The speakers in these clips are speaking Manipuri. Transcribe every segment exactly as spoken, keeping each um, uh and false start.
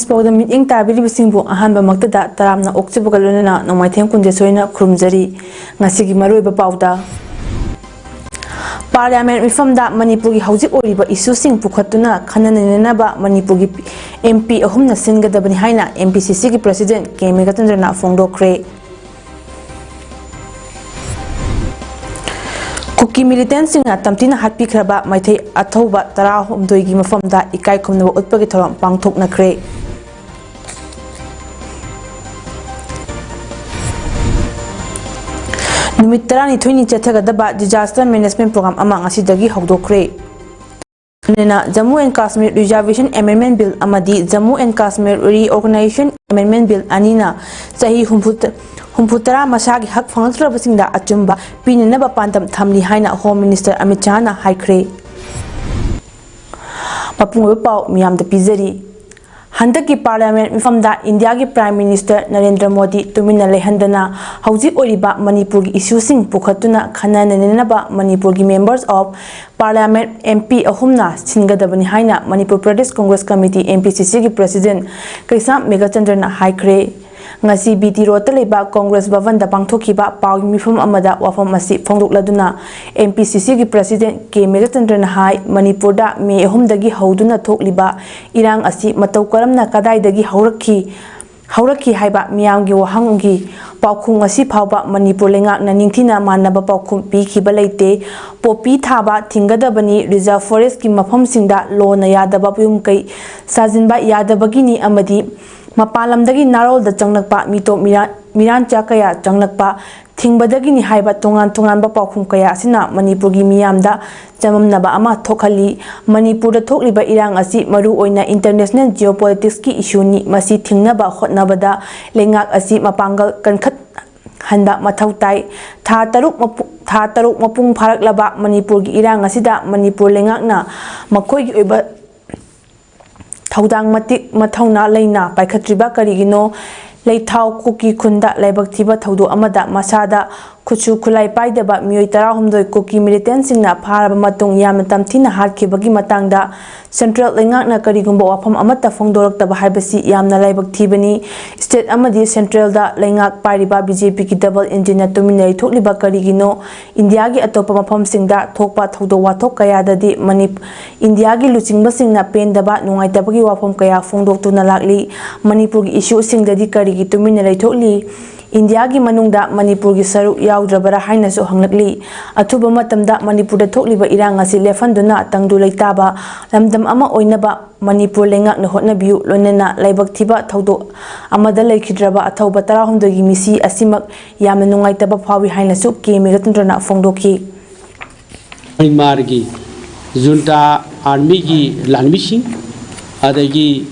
ꯄꯥꯎꯗ ꯃꯤꯠꯌꯦꯡ ꯇꯥꯕꯤꯔꯤꯕꯁꯤꯡꯕꯨ ꯑꯍꯥꯟꯕꯃꯛꯇꯗ ꯇꯔꯥꯝꯅ ꯑꯣꯛꯆꯕꯒ ꯂꯣꯏꯅꯅ ꯅꯣꯡꯃꯥꯏꯊꯦꯝ ꯀꯨꯟꯖꯦꯁꯣꯏꯅ ꯈꯨꯔꯨꯝꯖꯔꯤ꯫ ꯉꯁꯤꯒꯤ ꯃꯔꯨꯑꯣꯏꯕ ꯄꯥꯎꯗ, ꯄꯥꯔꯂꯤꯌꯥꯃꯦꯟꯠ ꯃꯤꯐꯝꯗ ꯃꯅꯤꯄꯨꯔꯒꯤ ꯍꯧꯖꯤꯛ ꯑꯣꯏꯔꯤꯕ ꯏꯁꯨꯁꯤꯡ ꯄꯨꯈꯠꯇꯨꯅ ꯈꯟꯅ ꯅꯩꯅꯅꯕ ꯃꯅꯤꯄꯨꯔꯒꯤ ꯑꯦꯝ ꯄꯤ ꯑꯍꯨꯝꯅ ꯁꯤꯟꯒꯗꯕꯅꯤ ꯍꯥꯏꯅ ꯑꯦꯝ ꯄꯤ ꯁꯤ ꯁꯤꯒꯤ ꯄ꯭ꯔꯁꯤꯗꯦꯟꯠ ꯀꯦ ꯃꯦꯘꯆꯟꯗ꯭ꯔꯅ ꯐꯣꯡꯗꯣꯛꯈ꯭ꯔꯦ꯫ ꯀꯨꯀꯤ ꯃꯤꯂꯤꯇꯦꯟꯠꯁꯤꯡꯅ ꯇꯝꯊꯤꯅ ꯍꯥꯠꯄꯤꯈ꯭ꯔꯕ ꯃꯩꯇꯩ ꯑꯊꯧꯕ ꯇꯔꯥꯍꯨꯝꯗꯣꯏꯒꯤ ꯃꯐꯝꯗ ꯏꯀꯥꯏ ꯈꯨꯝꯅꯕ ꯎꯠꯄꯒꯤ ꯊꯧꯔꯝ ꯄꯥꯡꯊꯣꯛꯅꯈ꯭ꯔꯦ꯫ ꯅꯨꯃꯤꯠ ꯇꯔꯥꯅꯤꯊꯣꯏꯅꯤ ꯆꯠꯊꯒꯗꯕ disaster management program ꯑꯃ ꯉꯁꯤꯗꯒꯤ ꯍꯧꯗꯣꯛꯈ꯭ꯔꯦ꯫ ꯂꯣꯏꯅꯅ Jammu and Kashmir Reservation Amendment Bill ꯑꯃꯗꯤ Jammu and Kashmir Reorganization Amendment Bill ꯑꯅꯤꯅ ꯆꯍꯤ ꯍꯨꯝꯐꯨ, ꯍꯨꯝꯐꯨ ꯇꯔꯥ ꯃꯁꯥꯒꯤ ꯍꯛ ꯐꯪꯂꯛꯇ꯭ꯔꯕꯁꯤꯡꯗ ꯑꯆꯨꯝꯕ ꯄꯤꯅꯅꯕ ꯄꯥꯟꯗꯝ ꯊꯝꯂꯤ ꯍꯥꯏꯅ Home Minister ꯑꯃꯤꯠ ꯁꯍꯥꯅ ꯍꯥꯏꯈ꯭ꯔꯦ꯫ ꯃꯄꯨꯡ ꯑꯣꯏꯕ ꯄꯥꯎ ꯃꯤꯌꯥꯝꯗ ꯄꯤꯖꯔꯤ꯫ ꯍꯟꯗꯛꯀꯤ ꯄꯥꯔꯂꯤꯌꯥꯃꯦꯟꯠ ꯃꯤꯐꯝꯗ ꯏꯟꯗꯤꯌꯥꯒꯤ Prime Minister ꯅꯔꯦꯟꯗ꯭ꯔ ꯃꯣꯗꯤ ꯇꯨꯃꯤꯟꯅ ꯂꯩꯍꯟꯗꯅ ꯍꯧꯖꯤꯛ ꯑꯣꯏꯔꯤꯕ ꯃꯅꯤꯄꯨꯔꯒꯤ ꯏꯁꯨꯁꯤꯡ ꯄꯨꯈꯠꯇꯨꯅ ꯈꯟꯅ ꯅꯩꯅꯅꯕ ꯃꯅꯤꯄꯨꯔꯒꯤ Members of Parliament, M P ꯑꯍꯨꯝꯅ ꯁꯤꯟꯒꯗꯕꯅꯤ ꯍꯥꯏꯅ Manipur Pradesh Congress committee, M P ꯁꯤ ꯁꯤꯒꯤ ꯄ꯭ꯔꯁꯤꯗꯦꯟꯠ ꯀꯩꯁꯥꯝ ꯃꯦꯘꯆꯟꯗ꯭ꯔꯅ ꯍꯥꯏꯈ꯭ꯔꯦ꯫ ꯉꯁꯤ ꯕꯤ ꯇꯤ ꯔꯣꯗꯇ ꯂꯩꯕ ꯀꯣꯡꯒ꯭ꯔꯦꯁ ꯚꯕꯟꯗ ꯄꯥꯡꯊꯣꯛꯈꯤꯕ ꯄꯥꯎꯒꯤ ꯃꯤꯐꯝ ꯑꯃꯗ ꯋꯥꯐꯝ ꯑꯁꯤ ꯐꯣꯡꯗꯣꯛꯂꯗꯨꯅ ꯑꯦꯝ ꯄꯤ ꯁꯤ ꯁꯤꯒꯤ ꯄ꯭ꯔꯁꯤꯗꯦꯟꯠ ꯀꯦ ꯃꯦꯘꯆꯟꯗ꯭ꯔꯅ ꯍꯥꯏ, ꯃꯅꯤꯄꯨꯔꯗ ꯃꯦ ꯑꯍꯨꯝꯗꯒꯤ ꯍꯧꯗꯨꯅ ꯊꯣꯛꯂꯤꯕ ꯏꯔꯥꯡ ꯑꯁꯤ ꯃꯇꯧ ꯀꯔꯝꯅ ꯀꯗꯥꯏꯗꯒꯤ ꯍꯧꯔꯛꯈꯤ, ꯍꯧꯔꯛꯈꯤ ꯍꯥꯏꯕ ꯃꯤꯌꯥꯝꯒꯤ ꯋꯥꯍꯪꯒꯤ ꯄꯥꯎꯈꯨꯝ ꯉꯁꯤ ꯐꯥꯎꯕ ꯃꯅꯤꯄꯨꯔ ꯂꯩꯉꯥꯛꯅ ꯅꯤꯡꯊꯤꯅ ꯃꯥꯟꯅꯕ ꯄꯥꯎꯈꯨꯝ ꯄꯤꯈꯤꯕ ꯂꯩꯇꯦ꯫ ꯄꯣꯄꯤ ꯊꯥꯕ ꯊꯤꯡꯒꯗꯕꯅꯤ, reserve forestꯀꯤ ꯃꯐꯝꯁꯤꯡꯗ ꯂꯣꯅ ꯌꯥꯗꯕ ꯌꯨꯝ ꯀꯩ ꯁꯥꯖꯤꯟꯕ ꯌꯥꯗꯕꯒꯤꯅꯤ ꯑꯃꯗꯤ ꯃꯄꯥꯟ ꯂꯝꯗꯒꯤ ꯅꯥꯔꯣꯜꯗ ꯆꯪꯂꯛꯄ ꯃꯤꯇꯣꯞ ꯃꯤꯔꯥ-, ꯃꯤꯔꯥꯟꯆꯥ ꯀꯌꯥ ꯆꯪꯂꯛꯄ ꯊꯤꯡꯕꯗꯒꯤꯅꯤ ꯍꯥꯏꯕ ꯇꯣꯉꯥꯟ ꯇꯣꯉꯥꯟꯕ ꯄꯥꯎꯈꯨꯝ ꯀꯌꯥ ꯑꯁꯤꯅ ꯃꯅꯤꯄꯨꯔꯒꯤ ꯃꯤꯌꯥꯝꯗ ꯆꯃꯝꯅꯕ ꯑꯃ ꯊꯣꯛꯍꯜꯂꯤ꯫ ꯃꯅꯤꯄꯨꯔꯗ ꯊꯣꯛꯂꯤꯕ ꯏꯔꯥꯡ ꯑꯁꯤ ꯃꯔꯨ ꯑꯣꯏꯅ international geopoliticsꯀꯤ issueꯅꯤ꯫ ꯃꯁꯤ ꯊꯤꯡꯅꯕ ꯍꯣꯠꯅꯕꯗ ꯂꯩꯉꯥꯛ ꯑꯁꯤ ꯃꯄꯥꯡꯒꯜ ꯀꯟꯈꯠꯍꯟꯕ ꯃꯊꯧ ꯇꯥꯏ꯫ ꯊꯥ ꯇꯔꯨꯛ ꯃꯄꯨ-, ꯊꯥ ꯇꯔꯨꯛ ꯃꯄꯨꯡ ꯐꯥꯔꯛꯂꯕ ꯃꯅꯤꯄꯨꯔꯒꯤ ꯏꯔꯥꯡ ꯑꯁꯤꯗ ꯃꯅꯤꯄꯨꯔ ꯂꯩꯉꯥꯛꯅ ꯃꯈꯣꯏꯒꯤ ꯑꯣꯏꯕ ꯊꯧꯗꯥꯡ ꯃꯇꯤꯛ ꯃꯊꯧꯅꯥ ꯂꯩꯅ ꯄꯥꯏꯈꯠꯇ꯭ꯔꯤꯕ ꯀꯔꯤꯒꯤꯅꯣ? ꯂꯩꯊꯥꯎ ꯀꯨꯀꯤ ꯈꯨꯟꯗ ꯂꯥꯏꯕꯛ ꯊꯤꯕ ꯊꯧꯗꯣꯛ ꯑꯃꯗ ꯃꯁꯥꯗ ꯈꯨꯠꯁꯨ ꯈꯨꯠꯂꯥꯏ ꯄꯥꯏꯗꯕ ꯃꯤꯑꯣꯏ ꯇꯔꯥꯍꯨꯝꯗꯣꯏ ꯀꯨꯀꯤ ꯃꯤꯂꯤꯇꯦꯟꯁꯤꯡꯅ ꯐꯥꯔꯕ ꯃꯇꯨꯡ ꯌꯥꯝꯅ ꯇꯝꯊꯤꯅ ꯍꯥꯠꯈꯤꯕꯒꯤ ꯃꯇꯥꯡꯗ ꯁꯦꯟꯇ꯭ꯔꯦꯜ ꯂꯩꯉꯥꯛꯅ ꯀꯔꯤꯒꯨꯝꯕ ꯋꯥꯐꯝ ꯑꯃꯠꯇ ꯐꯣꯡꯗꯣꯔꯛꯇꯕ ꯍꯥꯏꯕꯁꯤ ꯌꯥꯝꯅ ꯂꯥꯏꯕꯛ ꯊꯤꯕꯅꯤ꯫ ꯁ꯭ꯇꯦꯠ ꯑꯃꯗꯤ ꯁꯦꯟꯇ꯭ꯔꯦꯜꯗ ꯂꯩꯉꯥꯛ ꯄꯥꯏꯔꯤꯕ ꯕꯤ ꯖꯦ ꯄꯤꯒꯤ ꯗꯕꯜ ꯏꯟꯖꯤꯟꯅ ꯇꯨꯃꯤꯟꯅ ꯂꯩꯊꯣꯛꯂꯤꯕ ꯀꯔꯤꯒꯤꯅꯣ? ꯏꯟꯗꯤꯌꯥꯒꯤ ꯑꯇꯣꯞꯄ ꯃꯐꯝꯁꯤꯡꯗ ꯊꯣꯛꯄ ꯊꯧꯗꯣꯛ ꯋꯥꯊꯣꯛ ꯀꯌꯥꯗꯗꯤ ꯃꯅꯤ-, ꯏꯟꯗꯤꯌꯥꯒꯤ ꯂꯨꯆꯤꯡꯕꯁꯤꯡꯅ ꯄꯦꯟꯗꯕ, ꯅꯨꯡꯉꯥꯏꯇꯕꯒꯤ ꯋꯥꯐꯝ ꯀꯌꯥ ꯐꯣꯡꯗꯣꯛꯇꯨꯅ ꯂꯥꯛꯂꯤ꯫ ꯃꯅꯤꯄꯨꯔꯒꯤ ꯏꯁꯨꯁꯤꯡꯗꯗꯤ ꯀꯔꯤꯒꯤ ꯇꯨꯃꯤꯟꯅ ꯂꯩꯊꯣꯛꯂꯤ? ꯏꯟꯗꯤꯌꯥꯒꯤ ꯃꯅꯨꯡꯗ ꯃꯅꯤꯄꯨꯔꯒꯤ ꯁꯔꯨꯛ ꯌꯥꯎꯗ꯭ꯔꯕꯔꯥ ꯍꯥꯏꯅꯁꯨ ꯍꯪꯂꯛꯂꯤ꯫ ꯑꯊꯨꯕ ꯃꯇꯝꯗ ꯃꯅꯤꯄꯨꯔꯗ ꯊꯣꯛꯂꯤꯕ ꯏꯔꯥꯡ ꯑꯁꯤ ꯂꯦꯞꯍꯟꯗꯨꯅ ꯇꯪꯗꯨ ꯂꯩꯇꯥꯕ ꯂꯝꯗꯝ ꯑꯃ ꯑꯣꯏꯅꯕ ꯃꯅꯤꯄꯨꯔ ꯂꯩꯉꯥꯛꯅ ꯍꯣꯠꯅꯕꯤꯌꯨ, ꯂꯣꯏꯅꯅ ꯂꯥꯏꯕꯛ ꯊꯤꯕ ꯊꯧꯗꯣꯛ ꯑꯃꯗ ꯂꯩꯈꯤꯗ꯭ꯔꯕ ꯑꯊꯧꯕ ꯇꯔꯥꯍꯨꯝꯗꯣꯏꯒꯤ ꯃꯤꯁꯤ ꯑꯁꯤꯃꯛ ꯌꯥꯝꯅ ꯅꯨꯡꯉꯥꯏꯇꯕ ꯐꯥꯎꯏ ꯍꯥꯏꯅꯁꯨ ꯀꯦ ꯃꯦꯘꯆꯟꯗ꯭ꯔꯅ ꯐꯣꯡꯗꯣꯛꯈꯤ꯫ ꯃ꯭ꯌꯥꯟꯃꯥꯔꯒꯤ ꯖꯨꯟꯇꯥ ꯑꯥꯔꯃꯤꯒꯤ ꯂꯥꯟꯃꯤꯁꯤꯡ, ꯑꯗꯒꯤ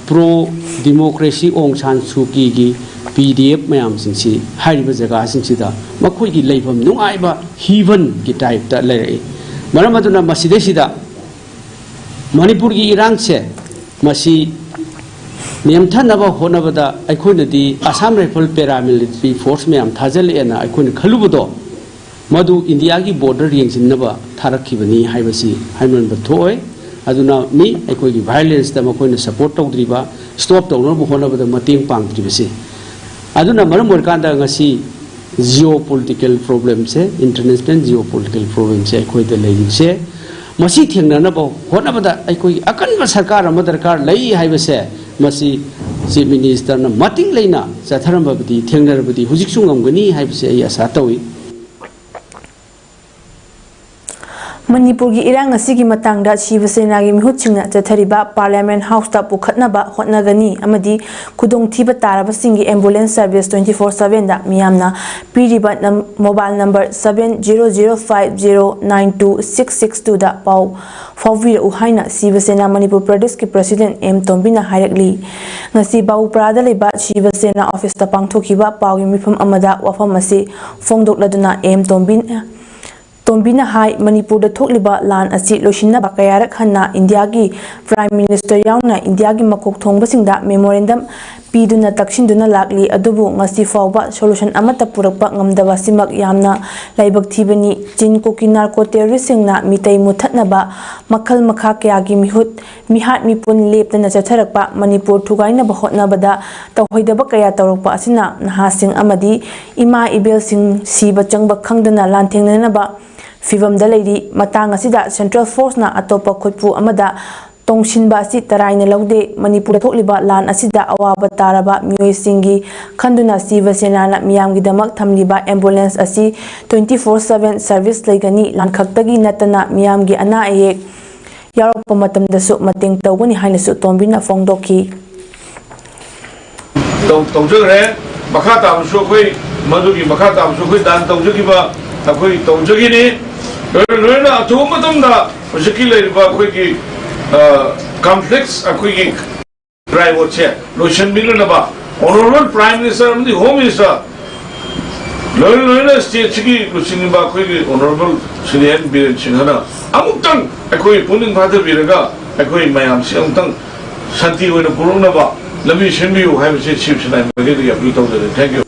ꯄ꯭ꯔꯣ ꯗꯤꯃꯣꯀ꯭ꯔꯦꯁꯤ ꯑꯣꯡ ꯁꯥꯟ ꯁꯨꯀꯤꯒꯤ ꯄꯤ ꯗꯤ ꯑꯦꯐ ꯃꯌꯥꯝꯁꯤꯡꯁꯤ, ꯍꯥꯏꯔꯤꯕ ꯖꯒꯥꯁꯤꯡꯁꯤꯗ ꯃꯈꯣꯏꯒꯤ ꯂꯩꯐꯝ ꯅꯨꯡꯉꯥꯏꯕ ꯍꯤꯕꯟꯒꯤ ꯇꯥꯏꯞꯇ ꯂꯩꯔꯛꯏ꯫ ꯃꯔꯝ ꯑꯗꯨꯅ ꯃꯁꯤꯗꯩꯁꯤꯗ ꯃꯅꯤꯄꯨꯔꯒꯤ ꯏꯔꯥꯡꯁꯦ, ꯃꯁꯤ ꯅꯦꯝꯊꯅꯕ ꯍꯣꯠꯅꯕꯗ ꯑꯩꯈꯣꯏꯅꯗꯤ ꯑꯁꯥꯝ ꯔꯥꯏꯐꯜ ꯄꯦꯔꯥꯃꯤꯂꯤꯇꯔꯤ ꯐꯣꯔꯁ ꯃꯌꯥꯝ ꯊꯥꯖꯤꯜꯂꯛꯑꯦꯅ ꯑꯩꯈꯣꯏꯅ ꯈꯜꯂꯨꯕꯗꯣ, ꯃꯗꯨ ꯏꯟꯗꯤꯌꯥꯒꯤ ꯕꯣꯔꯗꯔ ꯌꯦꯡꯁꯤꯟꯅꯕ ꯊꯥꯔꯛꯈꯤꯕꯅꯤ ꯍꯥꯏꯕꯁꯤ ꯍꯥꯏꯃꯟꯕ ꯊꯣꯛꯑꯣꯏ꯫ ꯑꯗꯨꯅ ꯃꯤ ꯑꯩꯈꯣꯏꯒꯤ ꯚꯥꯏꯑꯣꯂꯦꯟꯁꯇ ꯃꯈꯣꯏꯅ ꯁꯄꯣꯔꯠ ꯇꯧꯗ꯭ꯔꯤꯕ, ꯁ꯭ꯇꯣꯞ ꯇꯧꯅꯕ ꯍꯣꯠꯅꯕꯗ ꯃꯇꯦꯡ ꯄꯥꯡꯗ꯭ꯔꯤꯕꯁꯤ꯫ ꯑꯗꯨꯅ ꯃꯔꯝ ꯑꯣꯏꯔꯀꯥꯟꯗ ꯉꯁꯤ ꯖꯤꯑꯣ ꯄꯣꯂꯤꯇꯤꯀꯦꯜ ꯄ꯭ꯔꯣꯕ꯭ꯂꯦꯝꯁꯦ, ꯏꯟꯇꯔꯅꯦꯁꯅꯦꯜ ꯖꯤꯑꯣ ꯄꯣꯂꯤꯇꯤꯀꯦꯜ ꯄ꯭ꯔꯣꯕ꯭ꯂꯦꯝꯁꯦ ꯑꯩꯈꯣꯏꯗ ꯂꯩꯔꯤꯕꯁꯦ, ꯃꯁꯤ ꯊꯦꯡꯅꯅꯕ ꯍꯣꯠꯅꯕꯗ ꯑꯩꯈꯣꯏꯒꯤ ꯑꯀꯟꯕ ꯁꯔꯀꯥꯔ ꯑꯃ ꯗꯔꯀꯥꯔ ꯂꯩ ꯍꯥꯏꯕꯁꯦ ꯃꯁꯤ ꯆꯤꯐ ꯃꯤꯅꯤꯁꯇꯔꯅ ꯃꯇꯤꯛ ꯂꯩꯅ ꯆꯠꯊꯔꯝꯃꯕꯗꯤ, ꯊꯦꯡꯅꯔꯕꯗꯤ ꯍꯧꯖꯤꯛꯁꯨ ꯉꯝꯒꯅꯤ ꯍꯥꯏꯕꯁꯦ ꯑꯩ ꯑꯥꯁꯥ ꯇꯧꯏ꯫ ꯃꯅꯤꯄꯨꯔꯒꯤ ꯏꯔꯥꯡ ꯑꯁꯤꯒꯤ ꯃꯇꯥꯡꯗ ꯁꯤꯕ ꯁꯦꯅꯥꯒꯤ ꯃꯤꯍꯨꯠꯁꯤꯡꯅ ꯆꯠꯊꯔꯤꯕ ꯄꯥꯔꯂꯤꯌꯥꯃꯦꯟ ꯍꯥꯎꯁꯇ ꯄꯨꯈꯠꯅꯕ ꯍꯣꯠꯅꯒꯅꯤ ꯑꯃꯗꯤ ꯈꯨꯗꯣꯡꯊꯤꯕ ꯇꯥꯔꯕꯁꯤꯡꯒꯤ ambulance service twenty four seven ꯗ ꯃꯤꯌꯥꯝꯅ ꯄꯤꯔꯤꯕ ꯅꯝ-, mobile number seven zero zero five zero nine two six six two ꯗ ꯄꯥꯎ ꯐꯥꯎꯕꯤꯔꯛꯎ ꯍꯥꯏꯅ ꯁꯤꯕ ꯁꯦꯅꯥ ꯃꯅꯤꯄꯨꯔ ꯄ꯭ꯔꯗꯦꯁꯀꯤ ꯄ꯭ꯔꯁꯤꯗꯦꯟ ꯑꯦꯝ ꯇꯣꯝꯕꯤꯅ ꯍꯥꯏꯔꯛꯂꯤ꯫ ꯉꯁꯤ ꯕꯥꯕꯨꯄꯔꯥꯗ ꯂꯩꯕ ꯁꯤꯕ ꯁꯦꯅꯥ ꯑꯣꯐꯤꯁꯇ ꯄꯥꯡꯊꯣꯛꯈꯤꯕ ꯄꯥꯎꯒꯤ ꯃꯤꯐꯝ ꯑꯃꯗ ꯋꯥꯐꯝ ꯑꯁꯤ ꯐꯣꯡꯗꯣꯛꯂꯗꯨꯅ ꯑꯦꯝ ꯇꯣꯝꯕꯤꯅ ꯇꯣꯝꯕꯤꯅ ꯍꯥꯏ, ꯃꯅꯤꯄꯨꯔꯗ ꯊꯣꯛꯂꯤꯕ ꯂꯥꯟ ꯑꯁꯤ ꯂꯣꯏꯁꯤꯟꯅꯕ ꯀꯌꯥꯔꯛ ꯍꯟꯅ ꯏꯟꯗꯤꯌꯥꯒꯤ ꯄ꯭ꯔꯥꯏꯝ ꯃꯤꯅꯤꯁꯇꯔ ꯌꯥꯎꯅ ꯏꯟꯗꯤꯌꯥꯒꯤ ꯃꯀꯣꯛ ꯊꯣꯡꯕꯁꯤꯡꯗ ꯃꯦꯃꯣꯔꯦꯟꯗꯝ ꯄꯤꯗꯨꯅ ꯇꯛꯁꯤꯟꯗꯨꯅ ꯂꯥꯛꯂꯤ꯫ ꯑꯗꯨꯕꯨ ꯉꯁꯤ ꯐꯥꯎꯕ solution ꯑꯃꯠꯇ ꯄꯨꯔꯛꯄ ꯉꯝꯗꯕ ꯑꯁꯤꯃꯛ ꯌꯥꯝꯅ ꯂꯥꯏꯕꯛ ꯊꯤꯕꯅꯤ꯫ ꯆꯤꯟ ꯀꯨꯀꯤ narco terroristꯁꯤꯡꯅ ꯃꯤꯇꯩ ꯃꯨꯠꯊꯠꯅꯕ ꯃꯈꯜ ꯃꯈꯥ ꯀꯌꯥꯒꯤ ꯃꯤꯍꯨꯠ, ꯃꯤꯍꯥꯠ ꯃꯤꯄꯨꯟ ꯂꯦꯞꯇꯅ ꯆꯠꯊꯔꯛꯄ, ꯃꯅꯤꯄꯨꯔ ꯊꯨꯒꯥꯏꯅꯕ ꯍꯣꯠꯅꯕꯗ ꯇꯧꯍꯩꯗꯕ ꯀꯌꯥ ꯇꯧꯔꯛꯄ ꯑꯁꯤꯅ ꯅꯍꯥꯁꯤꯡ ꯑꯃꯗꯤ ꯏꯃꯥ ꯏꯕꯦꯜꯁꯤꯡ ꯁꯤꯕ ꯆꯪꯕ ꯈꯪꯗꯅ ꯂꯥꯟꯊꯦꯡꯅꯅꯕ ꯐꯤꯚꯝꯗ ꯂꯩꯔꯤ꯫ ꯃꯇꯥꯡ ꯑꯁꯤꯗ central forceꯅ ꯑꯇꯣꯞꯄ ꯈꯨꯠꯄꯨ ꯑꯃꯗ ꯇꯣꯡꯁꯤꯟꯕ ꯑꯁꯤ ꯇꯔꯥꯏꯅ ꯂꯧꯗꯦ꯫ ꯃꯅꯤꯄꯨꯔꯗ ꯊꯣꯛꯂꯤꯕ ꯂꯥꯟ ꯑꯁꯤꯗ ꯑꯋꯥꯕ ꯇꯥꯔꯕ ꯃꯤꯑꯣꯏꯁꯤꯡꯒꯤ ꯈꯟꯗꯨꯅ ꯁꯤꯕ ꯁꯦꯅꯥꯅ ꯃꯤꯌꯥꯝꯒꯤꯗꯃꯛ ꯊꯝꯂꯤꯕ ambulance ꯑꯁꯤ twenty four seven service ꯂꯩꯒꯅꯤ꯫ ꯂꯥꯟ ꯈꯛꯇꯒꯤ ꯅꯠꯇꯅ ꯃꯤꯌꯥꯝꯒꯤ ꯑꯅꯥ ꯑꯌꯦꯛ ꯌꯥꯎꯔꯛꯄ ꯃꯇꯝꯗꯁꯨ ꯃꯇꯦꯡ ꯇꯧꯒꯅꯤ ꯍꯥꯏꯅꯁꯨ ꯇꯣꯝꯕꯤꯅ ꯐꯣꯡꯗꯣꯛꯈꯤ꯫ ꯇꯧ- ꯇꯧꯖꯈ꯭ꯔꯦ꯫ ꯃꯈꯥ ꯇꯥꯕꯁꯨ ꯑꯩꯈꯣꯏ, ꯃꯗꯨꯒꯤ ꯃꯈꯥ ꯇꯥꯕꯁꯨ ꯑꯩꯈꯣꯏ ꯗꯥꯟ ꯇꯧꯖꯈꯤꯕ ꯑꯩꯈꯣꯏ ꯇꯧꯖꯈꯤꯅꯤ꯫ ꯂꯣꯏꯅ ꯂꯣꯏꯅ ꯑꯊꯨꯕ ꯃꯇꯝꯗ ꯍꯧꯖꯤꯛꯀꯤ ꯂꯩꯔꯤꯕ ꯑꯩꯈꯣꯏꯒꯤ conflicts, ꯑꯩꯈꯣꯏꯒꯤ tribal ꯁꯦ ꯂꯣꯏꯁꯤꯟꯕꯤꯅꯅꯕ Honourable Prime Minister ꯑꯃꯗꯤ Home Minister, ꯂꯣꯏꯅ ꯂꯣꯏꯅ stateꯁꯤꯒꯤ ꯂꯨꯆꯤꯡꯕ ꯑꯩꯈꯣꯏꯒꯤ Honourable ꯁ꯭ꯔꯤ ꯑꯦꯟ ꯕꯤꯔꯦꯟ ꯁꯤꯡꯍꯅ ꯑꯃꯨꯛꯇꯪ ꯑꯩꯈꯣꯏ ꯄꯨꯛꯅꯤꯡ ꯐꯥꯊꯕꯤꯔꯒ ꯑꯩꯈꯣꯏ ꯃꯌꯥꯝꯁꯤ ꯑꯃꯨꯛꯇꯪ ꯁꯥꯟꯇꯤ ꯑꯣꯏꯅ ꯄꯨꯔꯛꯅꯕ ꯂꯝꯕꯤ ꯁꯦꯝꯕꯤꯌꯨ ꯍꯥꯏꯕꯁꯤ ꯁꯤꯕ ꯁꯦꯅꯥ ꯃꯥꯏꯀꯩꯗꯒꯤ appeal ꯇꯧꯖꯔꯤ꯫ Thank you.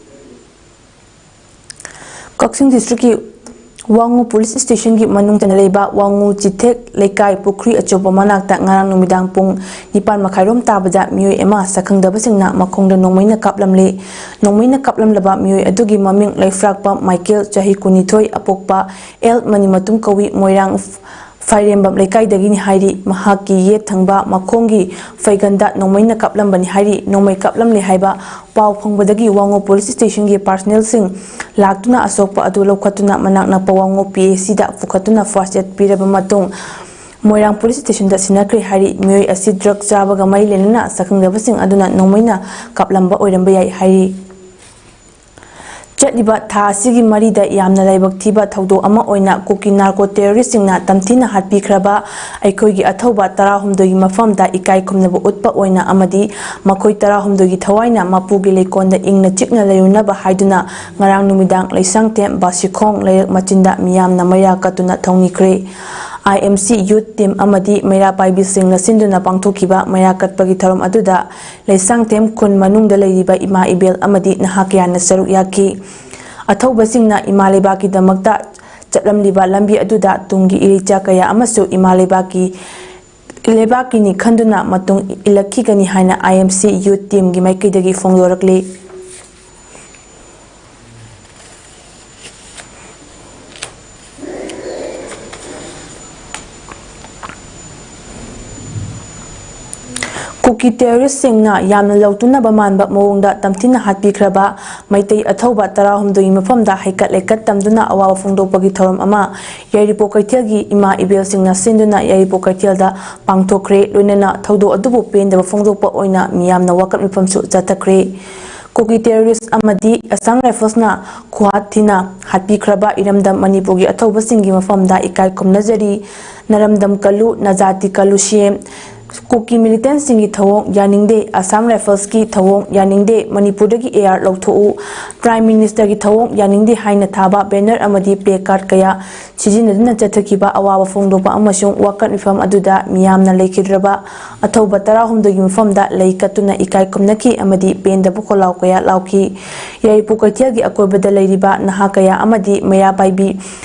ꯀꯛꯆꯤꯡ districtꯀꯤ ꯋꯥꯉꯨ police stationꯒꯤ ꯃꯅꯨꯡ ꯆꯟꯅ ꯂꯩꯕ ꯋꯥꯉꯨ ꯆꯤꯊꯦꯛ ꯂꯩꯀꯥꯏ ꯄꯨꯈ꯭ꯔꯤ ꯑꯆꯧꯕ ꯃꯅꯥꯛꯇ ꯉꯔꯥꯡ ꯅꯨꯃꯤꯗꯥꯡ ꯄꯨꯡ ꯅꯤꯄꯥꯟ ꯃꯈꯥꯏꯔꯣꯝ ꯇꯥꯕꯗ ꯃꯤꯑꯣꯏ ꯑꯃ ꯁꯛꯈꯪꯗꯕꯁꯤꯡꯅ ꯃꯈꯣꯡꯗ ꯅꯣꯡꯃꯩꯅ ꯀꯥꯞꯂꯝꯂꯦ꯫ ꯅꯣꯡꯃꯩꯅ ꯀꯥꯞꯂꯝꯂꯕ ꯃꯤꯑꯣꯏ ꯑꯗꯨꯒꯤ ꯃꯃꯤꯡ ꯂꯩꯐ꯭ꯔꯥꯛꯄꯝ ꯃꯥꯏꯀꯦꯜ, ꯆꯍꯤ ꯀꯨꯟꯅꯤꯊꯣꯏ, ꯑꯄꯣꯛꯄ ꯑꯦꯜ ꯃꯅꯤꯃꯇꯨꯝ ꯀꯧꯏ, ꯃꯣꯏꯔꯥꯡ ꯐꯥꯏꯔꯦꯝꯕꯝ ꯂꯩꯀꯥꯏꯗꯒꯤꯅꯤ ꯍꯥꯏꯔꯤ꯫ ꯃꯍꯥꯛꯀꯤ ꯌꯦꯠ ꯊꯪꯕ ꯃꯈꯣꯡꯒꯤ ꯐꯩꯒꯟꯗ ꯅꯣꯡꯃꯩꯅ ꯀꯥꯞꯂꯝꯕꯅꯤ ꯍꯥꯏꯔꯤ꯫ ꯅꯣꯡꯃꯩ ꯀꯥꯞꯂꯝꯂꯦ ꯍꯥꯏꯕ ꯄꯥꯎ ꯐꯪꯕꯗꯒꯤ ꯋꯥꯉꯨ police stationꯒꯤ personnelꯁꯤꯡ ꯂꯥꯛꯇꯨꯅ ꯑꯁꯣꯛꯄ ꯑꯗꯨ ꯂꯧꯈꯠꯇꯨꯅ ꯃꯅꯥꯛ ꯅꯛꯄ ꯋꯥꯉꯨ PHCꯗ ꯄꯨꯈꯠꯇꯨꯅ first aid ꯄꯤꯔꯕ ꯃꯇꯨꯡ ꯃꯣꯏꯔꯥꯡ police stationꯗ ꯁꯤꯟꯅꯈ꯭ꯔꯦ ꯍꯥꯏꯔꯤ꯫ ꯃꯤꯑꯣꯏ ꯑꯁꯤ drug ꯆꯥꯕꯒ ꯃꯔꯤ ꯂꯩꯅꯅ ꯁꯛꯈꯪꯗꯕꯁꯤꯡ ꯑꯗꯨꯅ ꯅꯣꯡꯃꯩꯅ ꯀꯥꯞꯂꯝꯕ ꯑꯣꯏꯔꯝꯕ ꯌꯥꯏ ꯍꯥꯏꯔꯤ꯫ ꯆꯠꯂꯤꯕ ꯊꯥ ꯑꯁꯤꯒꯤ ꯃꯔꯤꯗ ꯌꯥꯝꯅ ꯂꯥꯏꯕꯛ ꯊꯤꯕ ꯊꯧꯗꯣꯛ ꯑꯃ ꯑꯣꯏꯅ ꯀꯨꯀꯤ narco terroristꯁꯤꯡꯅ ꯇꯝꯊꯤꯅ ꯍꯥꯠꯄꯤꯈ꯭ꯔꯕ ꯑꯩꯈꯣꯏꯒꯤ ꯑꯊꯧꯕ ꯇꯔꯥꯍꯨꯝꯗꯣꯏꯒꯤ ꯃꯐꯝꯗ ꯏꯀꯥꯏ ꯈꯨꯝꯅꯕ ꯎꯠꯄ ꯑꯣꯏꯅ ꯑꯃꯗꯤ ꯃꯈꯣꯏ ꯇꯔꯥꯍꯨꯝꯗꯣꯏꯒꯤ ꯊꯋꯥꯏꯅ ꯃꯄꯨꯒꯤ ꯂꯩꯀꯣꯜꯗ ꯏꯪꯅ ꯆꯤꯛꯅ ꯂꯩꯔꯨꯅꯕ ꯍꯥꯏꯗꯨꯅ ꯉꯔꯥꯡ ꯅꯨꯃꯤꯗꯥꯡ ꯂꯩꯁꯥꯡꯊꯦꯝ ꯕꯥꯁꯤꯈꯣꯡ ꯂꯩꯔꯛ ꯃꯆꯤꯟꯗ ꯃꯤꯌꯥꯝꯅ ꯃꯩꯔꯥ ꯀꯠꯇꯨꯅ ꯊꯧꯅꯤꯈ꯭ꯔꯦ꯫ ꯑꯥꯏ ꯑꯦꯝ ꯁꯤ ꯌꯨꯠ ꯇꯤꯝ ꯑꯃꯗꯤ ꯃꯩꯔꯥ ꯄꯥꯏꯕꯤꯁꯤꯡꯅ ꯁꯤꯟꯗꯨꯅ ꯄꯥꯡꯊꯣꯛꯈꯤꯕ ꯃꯩꯔꯥ ꯀꯠꯄꯒꯤ ꯊꯧꯔꯝ ꯑꯗꯨꯗ ꯂꯩꯁꯥꯡꯊꯦꯝ ꯈꯨꯟ ꯃꯅꯨꯡꯗ ꯂꯩꯔꯤꯕ ꯏꯃꯥ ꯏꯕꯦꯜ ꯑꯃꯗꯤ ꯅꯍꯥ ꯀꯌꯥꯅ ꯁꯔꯨꯛ ꯌꯥꯈꯤ꯫ ꯑꯊꯧꯕꯁꯤꯡꯅ ꯏꯃꯥ ꯂꯩꯕꯥꯛꯀꯤꯗꯃꯛꯇ ꯆꯠꯂꯝꯂꯤꯕ ꯂꯝꯕꯤ ꯑꯗꯨꯗ ꯇꯨꯡꯒꯤ ꯏꯔꯩꯆꯥ ꯀꯌꯥ ꯑꯃꯁꯨ ꯏꯃꯥ ꯂꯩꯕꯥꯛꯀꯤ, ꯂꯩꯕꯥꯛꯀꯤꯅꯤ ꯈꯟꯗꯨꯅ ꯃꯇꯨꯡ ꯏꯜꯂꯛꯈꯤꯒꯅꯤ ꯍꯥꯏꯅ ꯑꯥꯏ ꯑꯦꯝ ꯁꯤ ꯌꯨꯠ ꯇꯤꯝꯒꯤ ꯃꯥꯏꯀꯩꯗꯒꯤ ꯐꯣꯡꯗꯣꯔꯛꯂꯤ꯫ ꯀꯨꯀꯤ ꯇꯦꯔꯣꯔꯤꯁꯁꯤꯡꯅ ꯌꯥꯝꯅ ꯂꯧꯇꯨꯅꯕ ꯃꯥꯟꯕ ꯃꯑꯣꯡꯗ ꯇꯝꯊꯤꯅ ꯍꯥꯠꯄꯤꯈ꯭ꯔꯕ ꯃꯩꯇꯩ ꯑꯊꯧꯕ ꯇꯔꯥꯍꯨꯝꯗꯣꯏꯒꯤ ꯃꯐꯝꯗ ꯍꯩꯀꯠ ꯂꯩꯀꯠ ꯇꯝꯗꯨꯅ ꯑꯋꯥꯕ ꯐꯣꯡꯗꯣꯛꯄꯒꯤ ꯊꯧꯔꯝ ꯑꯃ ꯌꯥꯏꯔꯤꯄꯣꯛ ꯀꯩꯊꯦꯜꯒꯤ ꯏꯃꯥ ꯏꯕꯦꯜꯁꯤꯡꯅ ꯁꯤꯟꯗꯨꯅ ꯌꯥꯏꯔꯤꯄꯣꯛ ꯀꯩꯊꯦꯜꯗ ꯄꯥꯡꯊꯣꯛꯈ꯭ꯔꯦ꯫ ꯂꯣꯏꯅꯅ ꯊꯧꯗꯣꯛ ꯑꯗꯨꯕꯨ ꯄꯦꯟꯗꯕ ꯐꯣꯡꯗꯣꯛꯄ ꯑꯣꯏꯅ ꯃꯤꯌꯥꯝꯅ ꯋꯥꯀꯠ ꯃꯤꯐꯝꯁꯨ ꯆꯠꯊꯈ꯭ꯔꯦ꯫ ꯀꯨꯀꯤ ꯇꯦꯔꯣꯔꯤꯁ ꯑꯃꯗꯤ ꯑꯁꯥꯝ ꯔꯥꯏꯐꯜꯁꯅ ꯈꯨꯍꯥꯠ ꯊꯤꯅ ꯍꯥꯠꯄꯤꯈ꯭ꯔꯕ ꯏꯔꯝꯗꯝ ꯃꯅꯤꯄꯨꯔꯒꯤ ꯑꯊꯧꯕꯁꯤꯡꯒꯤ ꯃꯐꯝꯗ ꯏꯀꯥꯏ ꯈꯨꯝꯅꯖꯔꯤ꯫ ꯅꯔꯝꯗꯝ ꯀꯜꯂꯨ, ꯅꯖꯥꯇꯤ ꯀꯜꯂꯨ ꯁꯤ ꯑꯦꯝ꯫ ꯀꯨꯀꯤ ꯃꯤꯂꯤꯇꯦꯟꯁꯤꯡꯒꯤ ꯊꯧꯑꯣꯡ ꯌꯥꯅꯤꯡꯗꯦ, ꯑꯁꯥꯝ ꯔꯥꯏꯐꯜꯁꯀꯤ ꯊꯧꯑꯣꯡ ꯌꯥꯅꯤꯡꯗꯦ, ꯃꯅꯤꯄꯨꯔꯗꯒꯤ ꯑꯦ ꯑꯥꯔ ꯂꯧꯊꯣꯛꯎ, ꯄ꯭ꯔꯥꯏꯝ ꯃꯤꯅꯤꯁꯇꯔꯒꯤ ꯊꯧꯑꯣꯡ ꯌꯥꯅꯤꯡꯗꯦ ꯍꯥꯏꯅ ꯊꯥꯕ ꯕꯦꯅꯔ ꯑꯃꯗꯤ ꯄ꯭ꯂꯦ ꯀꯥꯔꯗ ꯀꯌꯥ ꯁꯤꯖꯤꯟꯅꯗꯨꯅ ꯆꯠꯊꯈꯤꯕ ꯑꯋꯥꯕ ꯐꯣꯡꯗꯣꯛꯄ ꯑꯃꯁꯨꯡ ꯋꯥꯀꯠ ꯃꯤꯐꯝ ꯑꯗꯨꯗ ꯃꯤꯌꯥꯝꯅ ꯂꯩꯈꯤꯗ꯭ꯔꯕ ꯑꯊꯧꯕ ꯇꯔꯥꯍꯨꯝꯗꯣꯏꯒꯤ ꯃꯐꯝꯗ ꯂꯩ ꯀꯠꯇꯨꯅ ꯏꯀꯥꯏ ꯈꯨꯝꯅꯈꯤ ꯑꯃꯗꯤ ꯄꯦꯟꯗꯕ ꯈꯣꯜꯂꯥꯎ ꯀꯌꯥ ꯂꯥꯎꯈꯤ꯫ ꯌꯥꯏꯔꯤꯄꯣꯛ ꯀꯩꯊꯦꯜꯒꯤ ꯑꯀꯣꯏꯕꯗ ꯂꯩꯔꯤꯕ ꯅꯍꯥ ꯀꯌꯥ ꯑꯃꯗꯤ ꯃꯩꯔꯥ ꯄꯥꯏꯕꯤ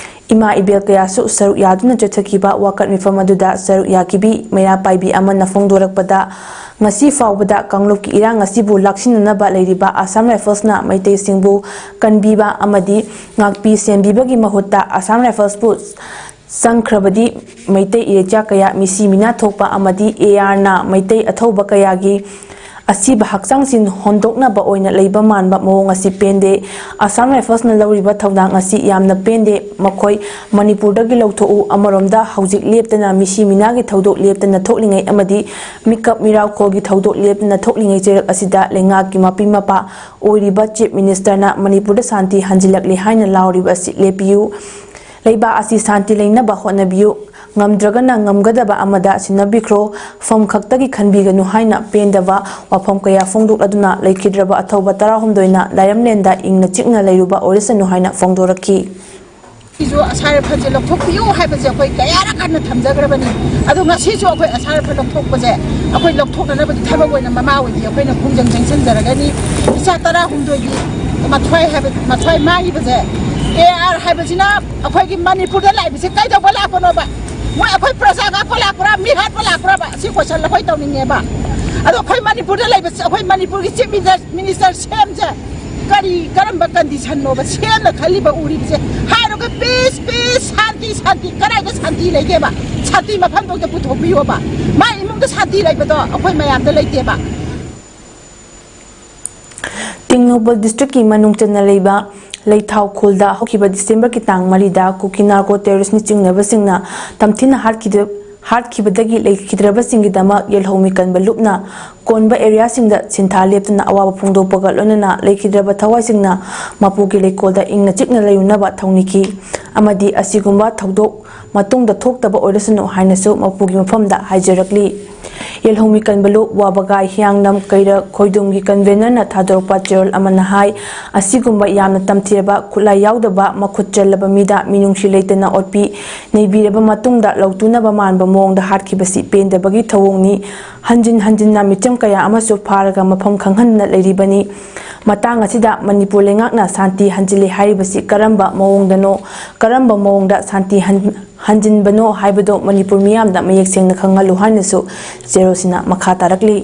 ꯏꯃꯥ ꯏꯕꯦꯜ ꯀꯌꯥꯁꯨ ꯁꯔꯨꯛ ꯌꯥꯗꯨꯅ ꯆꯠꯊꯈꯤꯕ ꯋꯥꯀꯠ ꯃꯤꯐꯝ ꯑꯗꯨꯗ ꯁꯔꯨꯛ ꯌꯥꯈꯤꯕꯤ ꯃꯩꯔꯥ ꯄꯥꯏꯕꯤ ꯑꯃꯅ ꯐꯣꯡꯗꯣꯔꯛꯄꯗ, ꯉꯁꯤ ꯐꯥꯎꯕꯗ ꯀꯥꯡꯂꯨꯞꯀꯤ ꯏꯔꯥꯡ ꯑꯁꯤꯕꯨ ꯂꯥꯛꯁꯤꯟꯅꯅꯕ ꯂꯩꯔꯤꯕ ꯑꯁꯥꯝ ꯔꯥꯏꯐꯜꯁꯅ ꯃꯩꯇꯩꯁꯤꯡꯕꯨ ꯀꯟꯕꯤꯕ ꯑꯃꯗꯤ ꯉꯥꯛꯄꯤ ꯁꯦꯟꯕꯤꯕꯒꯤ ꯃꯍꯨꯠꯇ ꯑꯁꯥꯝ ꯔꯥꯏꯐꯜꯁꯄꯨ ꯆꯪꯈ꯭ꯔꯕꯗꯤ ꯃꯩꯇꯩ ꯏꯔꯩꯆꯥ ꯀꯌꯥ ꯃꯤꯁꯤ ꯃꯤꯅꯥ ꯊꯣꯛꯄ ꯑꯃꯗꯤ ꯑꯦ ꯑꯥꯔꯅ ꯃꯩꯇꯩ ꯑꯊꯧꯕ ꯀꯌꯥꯒꯤ ꯑꯁꯤꯕ ꯍꯛꯆꯥꯡꯁꯤꯡ ꯍꯣꯟꯗꯣꯛꯅꯕ ꯑꯣꯏꯅ ꯂꯩꯕ ꯃꯥꯟꯕ ꯃꯑꯣꯡ ꯑꯁꯤ ꯄꯦꯟꯗꯦ꯫ ꯑꯁꯥꯝ ꯔꯥꯏꯐꯜꯁꯅ ꯂꯧꯔꯤꯕ ꯊꯧꯗꯥꯡ ꯑꯁꯤ ꯌꯥꯝꯅ ꯄꯦꯟꯗꯦ꯫ ꯃꯈꯣꯏ ꯃꯅꯤꯄꯨꯔꯗꯒꯤ ꯂꯧꯊꯣꯛꯎ꯫ ꯑꯃꯔꯣꯝꯗ ꯍꯧꯖꯤꯛ ꯂꯦꯞꯇꯅ ꯃꯤꯁꯤ ꯃꯤꯅꯥꯒꯤ ꯊꯧꯗꯣꯛ ꯂꯦꯞꯇꯅ ꯊꯣꯛꯂꯤꯉꯩ ꯑꯃꯗꯤ ꯃꯤꯀꯞ ꯃꯤꯔꯥꯎꯈꯣꯜꯒꯤ ꯊꯧꯗꯣꯛ ꯂꯦꯞꯇꯅ ꯊꯣꯛꯂꯤꯉꯩ ꯆꯩꯔꯛ ꯑꯁꯤꯗ ꯂꯩꯉꯥꯛꯀꯤ ꯃꯄꯤ ꯃꯄꯥ ꯑꯣꯏꯔꯤꯕ ꯆꯤꯐ ꯃꯤꯅꯤꯁꯇꯔꯅ ꯃꯅꯤꯄꯨꯔꯗ ꯁꯥꯟꯇꯤ ꯍꯟꯖꯤꯜꯂꯛꯂꯦ ꯍꯥꯏꯅ ꯂꯥꯎꯔꯤꯕ ꯑꯁꯤ ꯂꯦꯞꯄꯤꯌꯨ꯫ ꯂꯩꯕꯥꯛ ꯑꯁꯤ ꯁꯥꯟꯇꯤ ꯂꯩꯅꯕ ꯍꯣꯠꯅꯕꯤꯌꯨ꯫ ꯉꯝꯗ꯭ꯔꯒꯅ ꯉꯝꯒꯗꯕ ꯑꯃꯗ ꯁꯤꯟꯅꯕꯤꯈ꯭ꯔꯣ꯫ ꯐꯝ ꯈꯛꯇꯒꯤ ꯈꯟꯕꯤꯒꯅꯨ ꯍꯥꯏꯅ ꯄꯦꯟꯗꯕ ꯋꯥꯐꯝ ꯀꯌꯥ ꯐꯣꯡꯗꯣꯛꯂꯗꯨꯅ ꯂꯩꯈꯤꯗ꯭ꯔꯕ ꯑꯊꯧꯕ ꯇꯔꯥꯍꯨꯝꯗꯣꯏꯅ ꯂꯥꯏꯔꯝꯂꯦꯟꯗ ꯏꯪꯅ ꯆꯤꯛꯅ ꯂꯩꯔꯨꯕ ꯑꯣꯏꯔꯁꯅꯨ ꯍꯥꯏꯅ ꯐꯣꯡꯗꯣꯔꯛꯈꯤ꯫ ꯁꯤꯁꯨ ꯑꯁꯥꯏ ꯔꯥꯏꯐꯜꯁꯦ ꯂꯧꯊꯣꯛꯄꯤꯌꯨ ꯍꯥꯏꯕꯁꯦ ꯑꯩꯈꯣꯏ ꯀꯌꯥꯔꯛ ꯍꯟꯅ ꯊꯝꯖꯈ꯭ꯔꯕꯅꯤ꯫ ꯑꯗꯣ ꯉꯁꯤꯁꯨ ꯑꯩꯈꯣꯏ ꯑꯁꯥꯏ ꯔꯥꯏꯐꯜ ꯂꯧꯊꯣꯛꯄꯁꯦ ꯑꯩꯈꯣꯏ ꯂꯧꯊꯣꯛꯅꯅꯕꯒꯤ ꯊꯕꯛ ꯑꯣꯏꯅ ꯃꯃꯥ ꯑꯣꯏꯕꯤ ꯑꯩꯈꯣꯏꯅ ꯈꯣꯡꯖꯪ ꯆꯪꯁꯤꯟꯖꯔꯒꯅꯤ꯫ ꯏꯆꯥ ꯇꯔꯥꯍꯨꯝꯗꯣꯏꯒꯤ ꯃꯊ꯭ꯋꯥꯏ ꯍꯥꯏꯕ, ꯃꯊ꯭ꯋꯥꯏ ꯃꯥꯡꯉꯤꯕꯁꯦ, ꯑꯦ ꯑꯥꯔ ꯍꯥꯏꯕꯁꯤꯅ ꯑꯩꯈꯣꯏꯒꯤ ꯃꯅꯤꯄꯨꯔꯗ ꯂꯥꯛꯏꯕꯁꯦ ꯀꯩꯗꯧꯕ ꯂꯥꯛꯄꯅꯣꯕ? ꯃꯣꯏ ꯑꯩꯈꯣꯏ ꯄ꯭ꯔꯖꯥ ꯉꯥꯛꯄ ꯂꯥꯛꯄ꯭ꯔꯥ, ꯃꯤ ꯍꯥꯠꯄ ꯂꯥꯛꯄ꯭ꯔꯥꯕ? ꯁꯤ ꯀꯣꯏꯁꯟ ꯑꯩꯈꯣꯏ ꯇꯧꯅꯤꯡꯉꯦꯕ꯫ ꯑꯗꯣ ꯑꯩꯈꯣꯏ ꯃꯅꯤꯄꯨꯔꯗ ꯂꯩꯕ, ꯑꯩꯈꯣꯏ ꯃꯅꯤꯄꯨꯔꯒꯤ ꯆꯤꯐ ꯃꯤꯅꯤꯁꯇꯔ ꯁꯦꯝꯁꯦ ꯀꯔꯤ, ꯀꯔꯝꯕ ꯀꯟꯗꯤꯁꯟꯅꯣꯕ ꯁꯦꯝꯅ ꯈꯜꯂꯤꯕ, ꯎꯔꯤꯕꯁꯦ? ꯍꯥꯏꯔꯒ ꯄꯤꯁ, ꯄꯤꯁ, ꯁꯥꯟꯇꯤ, ꯁꯥꯟꯇꯤ꯫ ꯀꯗꯥꯏꯗ ꯁꯥꯟꯇꯤ ꯂꯩꯒꯦꯕ? ꯁꯥꯟꯇꯤ ꯃꯐꯝꯗꯣ ꯑꯝꯇ ꯄꯨꯊꯣꯛꯄꯤꯌꯣꯕ꯫ ꯃꯥꯏ ꯏꯃꯨꯡꯗ ꯁꯥꯟꯇꯤ ꯂꯩꯕꯗꯣ ꯑꯩꯈꯣꯏ ꯃꯌꯥꯝꯗ ꯂꯩꯇꯦꯕ꯫ ꯇꯦꯡꯅꯧꯄꯜ ꯗꯤꯁꯇ꯭ꯔꯤꯛꯀꯤ ꯃꯅꯨꯡ ꯆꯟꯅ ꯂꯩꯕ ꯂꯩꯊꯥꯎ ꯈꯨꯜꯗ ꯍꯧꯈꯤꯕ ꯗꯤꯁꯦꯝꯕꯔꯒꯤ ꯇꯥꯡ ꯃꯔꯤꯗ ꯀꯨꯀꯤ ꯅꯥꯔꯀꯣ ꯇꯦꯔꯣꯔꯤꯁ꯭ꯠꯅ ꯆꯤꯡꯅꯕꯁꯤꯡꯅ ꯇꯝꯊꯤꯅ ꯍꯥꯠꯈꯤꯗ-, ꯍꯥꯠꯈꯤꯕꯗꯒꯤ ꯂꯩꯈꯤꯗ꯭ꯔꯕꯁꯤꯡꯒꯤꯗꯃꯛ ꯌꯦꯜꯍꯧꯃꯤ ꯀꯟꯕ ꯂꯨꯞꯅ ꯀꯣꯟꯕ ꯑꯦꯔꯤꯌꯥꯁꯤꯡꯗ ꯁꯤꯟꯊꯥ ꯂꯦꯞꯇꯅ ꯑꯋꯥꯕ ꯐꯣꯡꯗꯣꯛꯄꯒ ꯂꯣꯏꯅꯅ ꯂꯩꯈꯤꯗ꯭ꯔꯕ ꯊꯋꯥꯏꯁꯤꯡꯅ ꯃꯄꯨꯒꯤ ꯂꯩꯀꯣꯜꯗ ꯏꯪꯅ ꯆꯤꯛꯅ ꯂꯩꯔꯨꯅꯕ ꯊꯧꯅꯤꯈꯤ ꯑꯃꯗꯤ ꯑꯁꯤꯒꯨꯝꯕ ꯊꯧꯗꯣꯛ ꯃꯇꯨꯡꯗ ꯊꯣꯛꯇꯕ ꯑꯣꯏꯔꯁꯅꯨ ꯍꯥꯏꯅꯁꯨ ꯃꯄꯨꯒꯤ ꯃꯐꯝꯗ ꯍꯥꯏꯖꯔꯛꯂꯤ꯫ ꯌꯦꯜꯍꯧꯃꯤ ꯀꯟꯕ ꯂꯨꯞ ꯋꯥꯕꯒꯥꯏ ꯍꯤꯌꯥꯡꯅꯝ ꯀꯩꯔꯛ ꯈꯣꯏꯗꯨꯝꯒꯤ ꯀꯟꯚꯦꯅꯔꯅ ꯊꯥꯗꯣꯔꯛꯄ ꯆꯦꯔꯣꯜ ꯑꯃꯅ ꯍꯥꯏ, ꯑꯁꯤꯒꯨꯝꯕ ꯌꯥꯝꯅ ꯇꯝꯊꯤꯔꯕ ꯈꯨꯠꯂꯥꯏ ꯌꯥꯎꯗꯕ ꯃꯈꯨꯠ ꯆꯜꯂꯕ ꯃꯤꯗ ꯃꯤꯅꯨꯡꯁꯤ ꯂꯩꯇꯅ ꯑꯣꯠꯄꯤ ꯅꯩꯕꯤꯔꯕ ꯃꯇꯨꯡꯗ ꯂꯧꯇꯨꯅꯕ ꯃꯥꯟꯕ ꯃꯑꯣꯡꯗ ꯍꯥꯠꯈꯤꯕꯁꯤ ꯄꯦꯟꯗꯕꯒꯤ ꯊꯧꯑꯣꯡꯅꯤ꯫ ꯍꯟꯖꯤꯟ ꯍꯟꯖꯤꯟꯅ ꯃꯤꯆꯝ ꯀꯌꯥ ꯑꯃꯁꯨ ꯐꯥꯔꯒ ꯃꯐꯝ ꯈꯪꯍꯟꯗꯅ ꯂꯩꯔꯤꯕꯅꯤ꯫ ꯃꯇꯥꯡ ꯑꯁꯤꯗ ꯃꯅꯤꯄꯨꯔ ꯂꯩꯉꯥꯛꯅ ꯁꯥꯟꯇꯤ ꯍꯟꯖꯤꯜꯂꯤ ꯍꯥꯏꯔꯤꯕꯁꯤ ꯀꯔꯝꯕ ꯃꯑꯣꯡꯗꯅꯣ, ꯀꯔꯝꯕ ꯃꯑꯣꯡꯗ ꯁꯥꯟꯇꯤ ꯍꯟ-, ꯍꯟꯖꯤꯟꯕꯅꯣ ꯍꯥꯏꯕꯗꯨ ꯃꯅꯤꯄꯨꯔ ꯃꯤꯌꯥꯝꯗ ꯃꯌꯦꯛ ꯁꯦꯡꯅ ꯈꯪꯍꯜꯂꯨ ꯍꯥꯏꯅꯁꯨ ꯆꯦꯔꯣꯜꯁꯤꯅ ꯃꯈꯥ ꯇꯥꯔꯛꯂꯤ꯫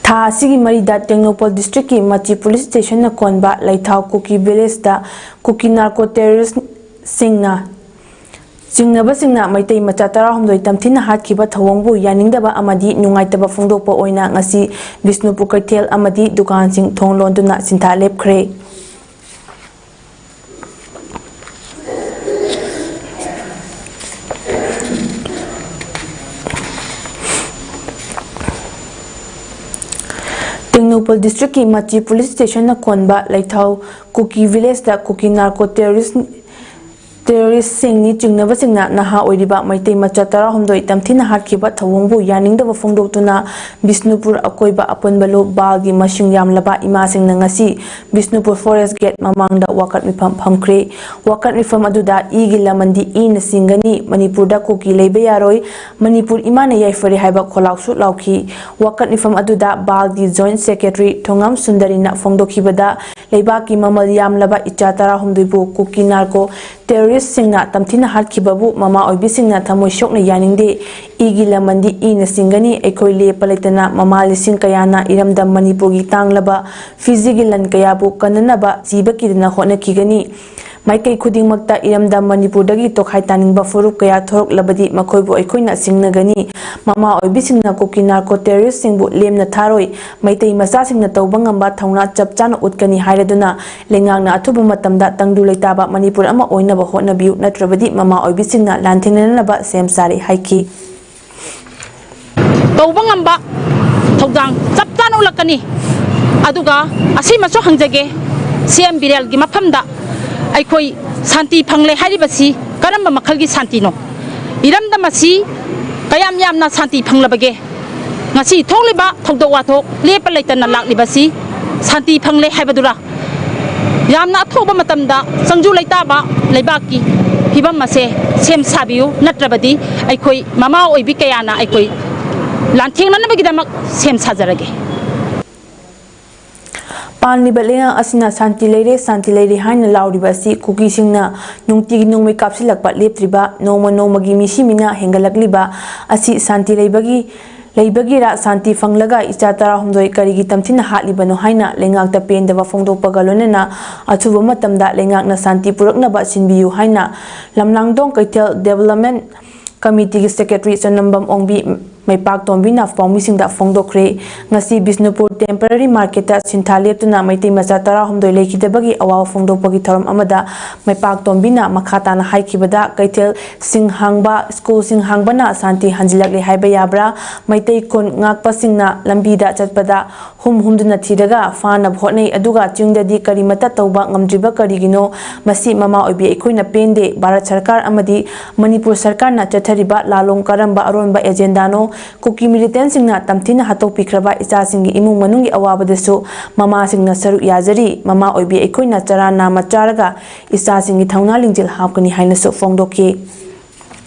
ꯊꯥ ꯑꯁꯤꯒꯤ ꯃꯔꯤꯗ ꯇꯦꯡꯅꯧꯄꯜ ꯗꯤꯁꯇ꯭ꯔꯤꯛꯀꯤ ꯃꯆꯤ ꯄꯨꯂꯤꯁ ꯁ꯭ꯇꯦꯁꯟꯅ ꯀꯣꯟꯕ ꯂꯩꯊꯥꯎ ꯀꯨꯀꯤ ꯚꯤꯂꯦꯖꯇ ꯀꯨꯀꯤ ꯅꯥꯔꯀꯣ ꯇꯦꯔꯣꯔꯤꯁ꯭ꯠꯁꯤꯡꯅ ꯆꯤꯡꯅꯕꯁꯤꯡꯅ ꯃꯩꯇꯩ ꯃꯆꯥ ꯇꯔꯥꯍꯨꯝꯗꯣꯏ ꯇꯝꯊꯤꯅ ꯍꯥꯠꯈꯤꯕ ꯊꯧꯑꯣꯡꯕꯨ ꯌꯥꯅꯤꯡꯗꯕ ꯑꯃꯗꯤ ꯅꯨꯡꯉꯥꯏꯇꯕ ꯐꯣꯡꯗꯣꯛꯄ ꯑꯣꯏꯅ ꯉꯁꯤ ꯕꯤꯁꯅꯨꯄꯨꯔ ꯀꯩꯊꯦꯜ ꯑꯃꯗꯤ ꯗꯨꯀꯥꯟꯁꯤꯡ ꯊꯣꯡ ꯂꯣꯟꯗꯨꯅ ꯁꯤꯟꯊꯥ ꯂꯦꯞꯈ꯭ꯔꯦ꯫ ꯇꯦꯡꯅꯧꯄꯜ ꯗꯤꯁꯇ꯭ꯔꯤꯛꯀꯤ ꯃꯆꯤ ꯄꯨꯂꯤꯁ ꯁ꯭ꯇꯦꯁꯟꯅ ꯀꯣꯟꯕ ꯂꯩꯊꯥꯎ ꯀꯨꯀꯤ ꯚꯤꯂꯦꯖꯇ ꯀꯨꯀꯤ ꯅꯥꯔꯀꯣ ꯇꯦꯔꯣꯔꯤꯁ꯭ꯠ ꯇꯦꯔꯣꯔꯤꯁꯁꯤꯡꯅꯤ ꯆꯤꯡꯅꯕꯁꯤꯡꯅ ꯅꯍꯥ ꯑꯣꯏꯔꯤꯕ ꯃꯩꯇꯩ ꯃꯆꯥ ꯇꯔꯥꯍꯨꯝꯗꯣꯏ ꯇꯝꯊꯤꯅ ꯍꯥꯠꯈꯤꯕ ꯊꯧꯑꯣꯡꯕꯨ ꯌꯥꯅꯤꯡꯗꯕ ꯐꯣꯡꯗꯣꯛꯇꯨꯅ ꯕꯤꯁꯅꯨꯄꯨꯔ ꯑꯀꯣꯏꯕ ꯑꯄꯨꯟꯕ ꯂꯨꯞ ꯕꯥꯜꯒꯤ ꯃꯁꯤꯡ ꯌꯥꯝꯂꯕ ꯏꯃꯥꯁꯤꯡꯅ ꯉꯁꯤ ꯕꯤꯁꯅꯨꯄꯨꯔ ꯐꯣꯔꯦꯁ ꯒꯦꯠ ꯃꯃꯥꯡꯗ ꯋꯥꯀꯠ ꯃꯤꯐꯝ ꯐꯝꯈ꯭ꯔꯦ꯫ ꯋꯥꯀꯠ ꯃꯤꯐꯝ ꯑꯗꯨꯗ ꯏꯒꯤ ꯂꯃꯟꯗꯤ ꯏꯅ ꯆꯤꯡꯒꯅꯤ, ꯃꯅꯤꯄꯨꯔꯗ ꯀꯨꯀꯤ ꯂꯩꯕ ꯌꯥꯔꯣꯏ, ꯃꯅꯤꯄꯨꯔ ꯏꯃꯥꯅ ꯌꯥꯏꯐꯔꯦ ꯍꯥꯏꯕ ꯈꯣꯜꯂꯥꯎꯁꯨ ꯂꯥꯎꯈꯤ꯫ ꯋꯥꯀꯠ ꯃꯤꯐꯝ ꯑꯗꯨꯗ ꯕꯥꯜꯒꯤ ꯖꯣꯏꯟꯠ ꯁꯦꯀ꯭ꯔꯦꯇꯔꯤ ꯊꯣꯉꯥꯝ ꯁꯨꯟꯗꯔꯤꯅ ꯐꯣꯡꯗꯣꯛꯈꯤꯕꯗ, ꯂꯩꯕꯥꯛꯀꯤ ꯃꯃꯜ ꯌꯥꯝꯂꯕ ꯏꯆꯥ ꯇꯔꯥꯍꯨꯝꯗꯣꯏꯕꯨ ꯀꯨꯀꯤ ꯅꯥꯔꯀꯣ ꯇꯦꯔꯣꯔꯤꯁꯁꯤꯡꯅ ꯇꯝꯊꯤꯅ ꯍꯥꯠꯈꯤꯕꯕꯨ ꯃꯃꯥ ꯑꯣꯏꯕꯤꯁꯤꯡꯅ ꯊꯃꯣꯏ ꯁꯣꯛꯅ ꯌꯥꯅꯤꯡꯗꯦ꯫ ꯏꯒꯤ ꯂꯃꯟꯗꯤ ꯏꯅ ꯆꯤꯡꯒꯅꯤ꯫ ꯑꯩꯈꯣꯏ ꯂꯦꯞꯄ ꯂꯩꯇꯅ ꯃꯃꯥ ꯂꯤꯁꯤꯡ ꯀꯌꯥꯅ ꯏꯔꯝꯗꯝ ꯃꯅꯤꯄꯨꯔꯒꯤ ꯇꯥꯡꯂꯕ ꯐꯤꯖꯤꯒꯤ ꯂꯟ ꯀꯌꯥꯕꯨ ꯀꯟꯅꯅꯕ ꯖꯤꯕ ꯀꯤꯗꯅ ꯍꯣꯠꯅꯈꯤꯒꯅꯤ꯫ ꯃꯥꯏꯀꯩ ꯈꯨꯗꯤꯡꯃꯛꯇ ꯏꯔꯝꯗꯝ ꯃꯅꯤꯄꯨꯔꯗꯒꯤ ꯇꯣꯈꯥꯏ ꯇꯥꯅꯤꯡꯕ ꯐꯨꯔꯨꯞ ꯀꯌꯥ ꯊꯣꯔꯛꯂꯕꯗꯤ ꯃꯈꯣꯏꯕꯨ ꯑꯩꯈꯣꯏꯅ ꯁꯤꯡꯅꯒꯅꯤ꯫ ꯃꯃꯥ ꯑꯣꯏꯕꯤꯁꯤꯡꯅ ꯀꯨꯀꯤ ꯅꯥꯔꯀꯣ ꯇꯦꯔꯣꯔꯤꯁꯁꯤꯡꯕꯨ ꯂꯦꯝꯅ ꯊꯥꯔꯣꯏ꯫ ꯃꯩꯇꯩ ꯃꯆꯥꯁꯤꯡꯅ ꯇꯧꯕ ꯉꯝꯕ ꯊꯧꯅꯥ ꯆꯞ ꯆꯥꯅ ꯎꯠꯀꯅꯤ ꯍꯥꯏꯔꯗꯨꯅ ꯂꯩꯉꯥꯛꯅ ꯑꯊꯨꯕ ꯃꯇꯝꯗ ꯇꯪꯗꯨ ꯂꯩꯇꯥꯕ ꯃꯅꯤꯄꯨꯔ ꯑꯃ ꯑꯣꯏꯅꯕ ꯍꯣꯠꯅꯕꯤꯌꯨ, ꯅꯠꯇ꯭ꯔꯕꯗꯤ ꯃꯃꯥ ꯑꯣꯏꯕꯤꯁꯤꯡꯅ ꯂꯥꯟꯊꯦꯡꯅꯅꯕ ꯁꯦꯝ ꯁꯥꯔꯦ ꯍꯥꯏꯈꯤ꯫ ꯇꯧꯕ ꯉꯝꯕ ꯊꯧꯗꯥꯡ ꯆꯞ ꯆꯥꯅ ꯎꯠꯂꯛꯀꯅꯤ꯫ ꯑꯗꯨꯒ ꯑꯁꯤꯃꯁꯨ ꯍꯪꯖꯒꯦ, ꯁꯤ ꯑꯦꯝ ꯕꯤꯔꯦꯜꯒꯤ ꯃꯐꯝꯗ ꯑꯩꯈꯣꯏ ꯁꯥꯟꯇꯤ ꯐꯪꯂꯦ ꯍꯥꯏꯔꯤꯕꯁꯤ ꯀꯔꯝꯕ ꯃꯈꯜꯒꯤ ꯁꯥꯟꯇꯤꯅꯣ? ꯏꯔꯝꯗꯝ ꯑꯁꯤ ꯀꯌꯥꯝ ꯌꯥꯝꯅ ꯁꯥꯟꯇꯤ ꯐꯪꯂꯕꯒꯦ? ꯉꯁꯤ ꯊꯣꯛꯂꯤꯕ ꯊꯧꯗꯣꯛ ꯋꯥꯊꯣꯛ ꯂꯦꯞꯄ ꯂꯩꯇꯅ ꯂꯥꯛꯂꯤꯕꯁꯤ ꯁꯥꯟꯇꯤ ꯐꯪꯂꯦ ꯍꯥꯏꯕꯗꯨꯔꯥ? ꯌꯥꯝꯅ ꯑꯊꯨꯕ ꯃꯇꯝꯗ ꯆꯪꯖꯨ ꯂꯩꯇꯥꯕ ꯂꯩꯕꯥꯛꯀꯤ ꯐꯤꯕꯝ ꯑꯁꯦ ꯁꯦꯝ ꯁꯥꯕꯤꯌꯨ, ꯅꯠꯇ꯭ꯔꯕꯗꯤ ꯑꯩꯈꯣꯏ ꯃꯃꯥ ꯑꯣꯏꯕꯤ ꯀꯌꯥꯅ ꯑꯩꯈꯣꯏ ꯂꯥꯟꯊꯦꯡꯅꯅꯕꯒꯤꯗꯃꯛ ꯁꯦꯝ ꯁꯥꯖꯔꯒꯦ꯫ ꯄꯥꯟꯂꯤꯕ ꯂꯩꯉꯥꯛ ꯑꯁꯤꯅ ꯁꯥꯟꯇꯤ ꯂꯩꯔꯦ, ꯁꯥꯟꯇꯤ ꯂꯩꯔꯦ ꯍꯥꯏꯅ ꯂꯥꯎꯔꯤꯕ ꯑꯁꯤ ꯀꯨꯀꯤꯁꯤꯡꯅ ꯅꯨꯡꯇꯤꯒꯤ ꯅꯣꯡꯃꯩ ꯀꯥꯞꯁꯤꯜꯂꯛꯄ ꯂꯦꯞꯇ꯭ꯔꯤꯕ, ꯅꯣꯡꯃ ꯅꯣꯡꯃꯒꯤ ꯃꯤꯁꯤ ꯃꯤꯅ ꯍꯦꯟꯒꯠꯂꯛꯂꯤꯕ ꯑꯁꯤ ꯁꯥꯟꯇꯤ ꯂꯩꯕꯒꯤ ꯂꯩꯕꯒꯤꯔꯥ ꯁꯥꯟꯇꯤ ꯐꯪꯂꯒ ꯏꯆꯥ ꯇꯔꯥꯍꯨꯝꯗꯣꯏ ꯀꯔꯤꯒꯤ ꯇꯝꯊꯤꯅ ꯍꯥꯠꯂꯤꯕꯅꯣ ꯍꯥꯏꯅ ꯂꯩꯉꯥꯛꯇ ꯄꯦꯟꯗꯕ ꯐꯣꯡꯗꯣꯛꯄꯒ ꯂꯣꯏꯅꯅ ꯑꯊꯨꯕ ꯃꯇꯝꯗ ꯂꯩꯉꯥꯛꯅ ꯁꯥꯟꯇꯤ ꯄꯨꯔꯛꯅꯕ ꯁꯤꯟꯕꯤꯌꯨ ꯍꯥꯏꯅ ꯂꯝꯂꯥꯡꯗꯣꯡ ꯀꯩꯊꯦꯜ ꯗꯦꯕꯂꯞꯃꯦꯟ ꯀꯃꯤꯇꯤꯒꯤ ꯁꯦꯀ꯭ꯔꯦꯇꯔꯤ ꯆꯅꯝꯕꯝ ꯑꯣꯡꯕꯤ ꯃꯩꯄꯥꯛ ꯇꯣꯝꯕꯤꯅ ꯄꯥꯎꯃꯤꯁꯤꯡꯗ ꯐꯣꯡꯗꯣꯛꯈ꯭ꯔꯦ꯫ ꯉꯁꯤ ꯕꯤꯁꯅꯨꯄꯨꯔ ꯇꯦꯝꯄꯔꯔꯤ ꯃꯥꯔꯀꯦꯠꯇ ꯁꯤꯟꯊꯥ ꯂꯦꯞꯇꯨꯅ ꯃꯩꯇꯩ ꯃꯆꯥ ꯇꯔꯥꯍꯨꯝꯗꯣꯏ ꯂꯩꯈꯤꯗꯕꯒꯤ ꯑꯋꯥꯕ ꯐꯣꯡꯗꯣꯛꯄꯒꯤ ꯊꯧꯔꯝ ꯑꯃꯗ ꯃꯩꯄꯥꯛ ꯇꯣꯝꯕꯤꯅ ꯃꯈꯥ ꯇꯥꯅ ꯍꯥꯏꯈꯤꯕꯗ, ꯀꯩꯊꯦꯜꯁꯤꯡ ꯍꯥꯡꯕ, ꯁ꯭ꯀꯨꯜꯁꯤꯡ ꯍꯥꯡꯕꯅ ꯁꯥꯟꯇꯤ ꯍꯟꯖꯤꯜꯂꯛꯂꯦ ꯍꯥꯏꯕ ꯌꯥꯕ꯭ꯔꯥ? ꯃꯩꯇꯩ ꯈꯨꯟ ꯉꯥꯛꯄꯁꯤꯡꯅ ꯂꯝꯕꯤꯗ ꯆꯠꯄꯗ ꯍꯨꯝ ꯍꯨꯝꯗꯨꯅ ꯊꯤꯔꯒ ꯐꯥꯅꯕ ꯍꯣꯠꯅꯩ, ꯑꯗꯨꯒ ꯆꯤꯡꯗꯗꯤ ꯀꯔꯤꯃꯠꯇ ꯇꯧꯕ ꯉꯝꯗ꯭ꯔꯤꯕ ꯀꯔꯤꯒꯤꯅꯣ? ꯃꯁꯤ ꯃꯃꯥ ꯑꯣꯏꯕꯤ ꯑꯩꯈꯣꯏꯅ ꯄꯦꯟꯗꯦ꯫ ꯚꯥꯔꯠ ꯁꯔꯀꯥꯔ ꯑꯃꯗꯤ ꯃꯅꯤꯄꯨꯔ ꯁꯔꯀꯥꯔꯅ ꯆꯠꯊꯔꯤꯕ ꯂꯥꯂꯣꯡ ꯀꯔꯝꯕ ꯑꯔꯣꯟꯕ ꯑꯦꯖꯦꯟꯗꯥꯅꯣ? ꯀꯨꯀꯤ ꯃꯤꯂꯤꯇꯦꯟꯁꯤꯡꯅ ꯇꯝꯊꯤꯅ ꯍꯥꯠꯇꯣꯛꯄꯤꯈ꯭ꯔꯕ ꯏꯆꯥꯁꯤꯡꯒꯤ ꯏꯃꯨꯡ ꯃꯅꯨꯡꯒꯤ ꯑꯋꯥꯕꯗꯁꯨ ꯃꯃꯥꯁꯤꯡꯅ ꯁꯔꯨꯛ ꯌꯥꯖꯔꯤ꯫ ꯃꯃꯥ ꯑꯣꯏꯕꯤ ꯑꯩꯈꯣꯏꯅ ꯆꯔꯥ ꯅꯥꯝꯃ ꯆꯥꯔꯒ ꯏꯆꯥꯁꯤꯡꯒꯤ ꯊꯧꯅꯥ ꯂꯤꯡꯖꯦꯜ ꯍꯥꯞꯀꯅꯤ ꯍꯥꯏꯅꯁꯨ ꯐꯣꯡꯗꯣꯛꯈꯤ꯫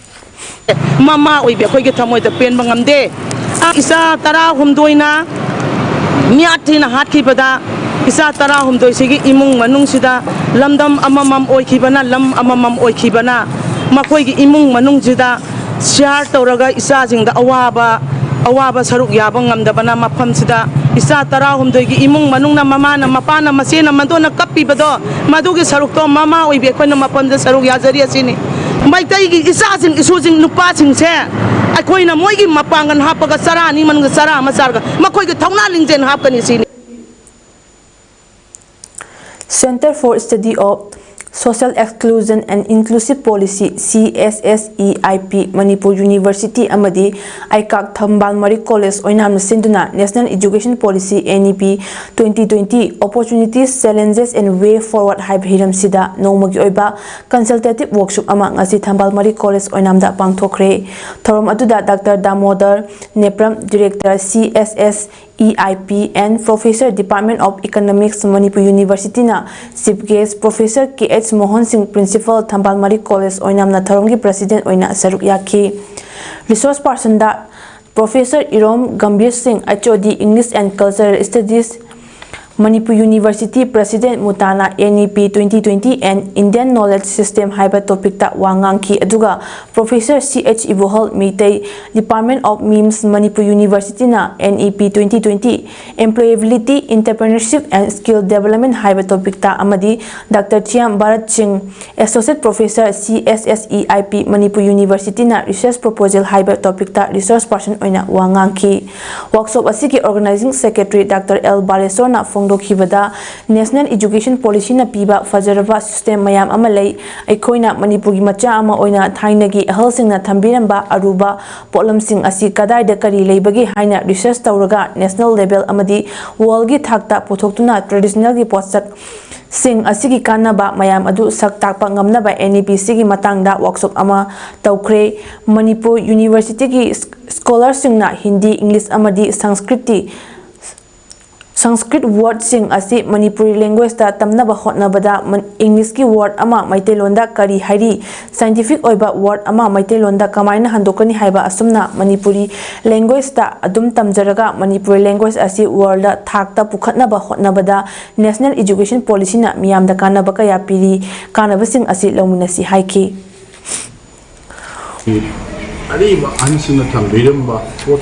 ꯃꯃꯥ ꯑꯣꯏꯕꯤ ꯑꯩꯈꯣꯏꯒꯤ ꯊꯃꯣꯏꯗ ꯄꯦꯟꯕ ꯉꯝꯗꯦ꯫ ꯏꯆꯥ ꯇꯔꯥꯍꯨꯝꯗꯣꯏꯅ ꯃꯤꯌꯥꯠ ꯊꯤꯅ ꯍꯥꯠꯈꯤꯕꯗ, ꯏꯆꯥ ꯇꯔꯥꯍꯨꯝꯗꯣꯏꯁꯤꯒꯤ ꯏꯃꯨꯡ ꯃꯅꯨꯡꯁꯤꯗ ꯂꯝꯗꯝ ꯑꯃꯃꯝ ꯑꯣꯏꯈꯤꯕꯅ, ꯂꯝ ꯑꯃꯃꯝ ꯑꯣꯏꯈꯤꯕꯅ ꯃꯈꯣꯏꯒꯤ ꯏꯃꯨꯡ ꯃꯅꯨꯡꯁꯤꯗ ꯁꯤꯌꯥꯔ ꯇꯧꯔꯒ ꯏꯆꯥꯁꯤꯡꯗ ꯑꯋꯥꯕ, ꯑꯋꯥꯕ ꯁꯔꯨꯛ ꯌꯥꯕ ꯉꯝꯗꯕꯅ ꯃꯐꯝꯁꯤꯗ ꯏꯆꯥ ꯇꯔꯥꯍꯨꯝꯗꯣꯏꯒꯤ ꯏꯃꯨꯡ ꯃꯅꯨꯡꯅ, ꯃꯃꯥꯅ, ꯃꯄꯥꯅ, ꯃꯆꯦꯅ, ꯃꯗꯣꯟꯅ ꯀꯞꯄꯤꯕꯗꯣ, ꯃꯗꯨꯒꯤ ꯁꯔꯨꯛꯇꯣ ꯃꯃꯥ ꯑꯣꯏꯕꯤ ꯑꯩꯈꯣꯏꯅ ꯃꯐꯝꯗ ꯁꯔꯨꯛ ꯌꯥꯖꯔꯤ ꯑꯁꯤꯅꯤ꯫ ꯃꯩꯇꯩꯒꯤ ꯏꯆꯥꯁꯤꯡ, ꯏꯁꯨꯁꯤꯡ, ꯅꯨꯄꯥꯁꯤꯡꯁꯦ ꯑꯩꯈꯣꯏꯅ ꯃꯣꯏꯒꯤ ꯃꯄꯥꯡꯒꯜ ꯍꯥꯞꯄꯒ ꯆꯔꯥ ꯑꯅꯤ ꯃꯅꯨꯡꯗ ꯆꯔꯥ ꯑꯃ ꯆꯥꯔꯒ ꯃꯈꯣꯏꯒꯤ ꯊꯧꯅꯥ ꯂꯤꯡꯖꯦꯜ ꯍꯥꯞꯀꯅꯤ ꯁꯤꯅꯤ꯫ Centre for Study of Social Exclusion and Inclusive Policy, C S S E I P, Manipur university ꯑꯃꯗꯤ ꯑꯥꯏꯀꯥꯛ ꯊꯝꯕꯥꯜ ꯃꯔꯤꯛ ꯀꯣꯂꯦꯖ ꯑꯣꯏꯅꯥꯝꯅ ꯁꯤꯟꯗꯨꯅ National Education Policy, N E P, twenty twenty, Opportunities, Challenges and Way Forward ꯍꯥꯏꯕ ꯍꯤꯔꯝꯁꯤꯗ ꯅꯣꯡꯃꯒꯤ ꯑꯣꯏꯕ consultative workshop ꯑꯃ ꯉꯁꯤ ꯊꯝꯕꯥꯜ ꯃꯔꯤꯛ ꯀꯣꯂꯦꯖ ꯑꯣꯏꯅꯥꯝꯗ ꯄꯥꯡꯊꯣꯛꯈ꯭ꯔꯦ꯫ ꯊꯧꯔꯝ ꯑꯗꯨꯗ Doctor Damodar Nepram, Director, C S S E I P and Professor, Department of Economics, Manipur ꯌꯨꯅꯤꯚꯔꯁꯤꯇꯤꯅ Chief Guest, Professor K H Mohan ꯁꯤꯡ, Principal, ꯊꯝꯕꯥꯜ ꯃꯔꯤꯛ ꯀꯣꯂꯦꯖ ꯑꯣꯏꯅꯥꯝꯅ ꯊꯧꯔꯝꯒꯤ President ꯑꯣꯏꯅ ꯁꯔꯨꯛ ꯌꯥꯈꯤ꯫ Resource Personꯗ Professor ꯏꯔꯣꯝ ꯒꯝꯚꯤꯔ ꯁꯤꯡ, H O D, English and Cultural Studies, Manipur university president ꯃꯨꯇꯥꯅ N E P twenty twenty and Indian Knowledge System ꯍꯥꯏꯕ ꯇꯣꯄꯤꯛꯇ ꯋꯥ ꯉꯥꯡꯈꯤ꯫ ꯑꯗꯨꯒ professor C H Ibohal Meitei, Department of MIMS, Manipur ꯌꯨꯅꯤꯚꯔꯁꯤꯇꯤꯅ N E P twenty twenty Employability, Entrepreneurship and Skill Development ꯍꯥꯏꯕ ꯇꯣꯄꯤꯛꯇ ꯑꯃꯗꯤ ꯗꯥꯛꯇꯔ ꯆꯤꯌꯥꯝ ꯚꯥꯔꯠ ꯁꯤꯡ, Associate Professor, C S S E I P, Manipur ꯌꯨꯅꯤꯚꯔꯁꯤꯇꯤꯅ Research Proposal ꯍꯥꯏꯕ ꯇꯣꯄꯤꯛꯇ ꯔꯤꯁꯔꯆ ꯄꯥꯔꯁꯟ ꯑꯣꯏꯅ ꯋꯥ ꯉꯥꯡꯈꯤ꯫ ꯋꯥꯔꯛꯁꯣꯞ ꯑꯁꯤꯒꯤ ꯑꯣꯔꯒꯅꯥꯏꯖꯤꯡ ꯁꯦꯀ꯭ꯔꯦꯇꯔꯤ ꯗꯥꯛꯇꯔ ꯑꯦꯜ ꯕꯥꯂꯦꯁꯣꯔꯅ ꯐꯣꯡꯗꯣꯛꯈꯤꯕꯗ, ꯅꯦꯁꯅꯦꯜ ꯏꯖꯨꯀꯦꯁꯟ ꯄꯣꯂꯤꯁꯤꯅ ꯄꯤꯕ ꯐꯖꯔꯕ ꯁꯤꯁꯇꯦꯝ ꯃꯌꯥꯝ ꯑꯃ ꯂꯩ꯫ ꯑꯩꯈꯣꯏꯅ ꯃꯅꯤꯄꯨꯔꯒꯤ ꯃꯆꯥ ꯑꯃ ꯑꯣꯏꯅ ꯊꯥꯏꯅꯒꯤ ꯑꯍꯜꯁꯤꯡꯅ ꯊꯝꯕꯤꯔꯝꯕ ꯑꯔꯨꯕ ꯄꯣꯠꯂꯝꯁꯤꯡ ꯑꯁꯤ ꯀꯗꯥꯏꯗ ꯀꯔꯤ ꯂꯩꯕꯒꯦ ꯍꯥꯏꯅ ꯔꯤꯁꯔꯆ ꯇꯧꯔꯒ ꯅꯦꯁꯅꯦꯜ ꯂꯦꯚꯦꯜ ꯑꯃꯗꯤ ꯋꯥꯔꯜꯒꯤ ꯊꯥꯛꯇ ꯄꯨꯊꯣꯛꯇꯨꯅ ꯇ꯭ꯔꯦꯗꯤꯁꯅꯦꯜꯒꯤ ꯄꯣꯠꯁꯛꯁꯤꯡ ꯑꯁꯤꯒꯤ ꯀꯥꯟꯅꯕ ꯃꯌꯥꯝ ꯑꯗꯨ ꯁꯛ ꯇꯥꯛꯄ ꯉꯝꯅꯕ N E P ꯁꯤꯒꯤ ꯃꯇꯥꯡꯗ ꯋꯥꯔꯛꯁꯣꯞ ꯑꯃ ꯇꯧꯈ꯭ꯔꯦ꯫ ꯃꯅꯤꯄꯨꯔ ꯌꯨꯅꯤꯚꯔꯁꯤꯇꯤꯒꯤ ꯁ꯭ꯀꯣꯂꯔꯁꯤꯡꯅ ꯍꯤꯟꯗꯤ, ꯏꯪꯂꯤꯁ ꯑꯃꯗꯤ ꯁꯪꯁꯀ꯭ꯔꯤꯠꯇꯤ ꯁꯪꯁꯀ꯭ꯔꯤꯠ ꯋꯥꯔꯗꯁꯤꯡ ꯑꯁꯤ ꯃꯅꯤꯄꯨꯔꯤ ꯂꯦꯡꯒ꯭ꯋꯦꯖꯇ ꯇꯝꯅꯕ ꯍꯣꯠꯅꯕꯗ ꯃꯟ-, ꯏꯪꯂꯤꯁꯀꯤ ꯋꯥꯔꯗ ꯑꯃ ꯃꯩꯇꯩꯂꯣꯟꯗ ꯀꯔꯤ ꯍꯥꯏꯔꯤ? ꯁꯥꯏꯟꯇꯤꯐꯤꯛ ꯑꯣꯏꯕ ꯋꯥꯔꯗ ꯑꯃ ꯃꯩꯇꯩꯂꯣꯟꯗ ꯀꯃꯥꯏꯅ ꯍꯟꯗꯣꯛꯀꯅꯤ ꯍꯥꯏꯕ ꯑꯁꯨꯝꯅ ꯃꯅꯤꯄꯨꯔꯤ ꯂꯦꯡꯒ꯭ꯋꯦꯖꯇ ꯑꯗꯨꯝ ꯇꯝꯖꯔꯒ ꯃꯅꯤꯄꯨꯔꯤ ꯂꯦꯡꯒ꯭ꯋꯦꯖ ꯑꯁꯤ ꯋꯥꯔꯜꯗ ꯊꯥꯛꯇ ꯄꯨꯈꯠꯅꯕ ꯍꯣꯠꯅꯕꯗ ꯅꯦꯁꯅꯦꯜ ꯏꯖꯨꯀꯦꯁꯟ ꯄꯣꯂꯤꯁꯤꯅ ꯃꯤꯌꯥꯝꯗ ꯀꯥꯟꯅꯕ ꯀꯌꯥ ꯄꯤꯔꯤ꯫ ꯀꯥꯟꯅꯕꯁꯤꯡ ꯑꯁꯤ ꯂꯧꯃꯤꯟꯅꯁꯤ ꯍꯥꯏꯈꯤ꯫ ꯑꯔꯤꯕ ꯑꯍꯟꯁꯤꯡꯅ ꯊꯝꯕꯤꯔꯝꯕ ꯄꯣꯠ,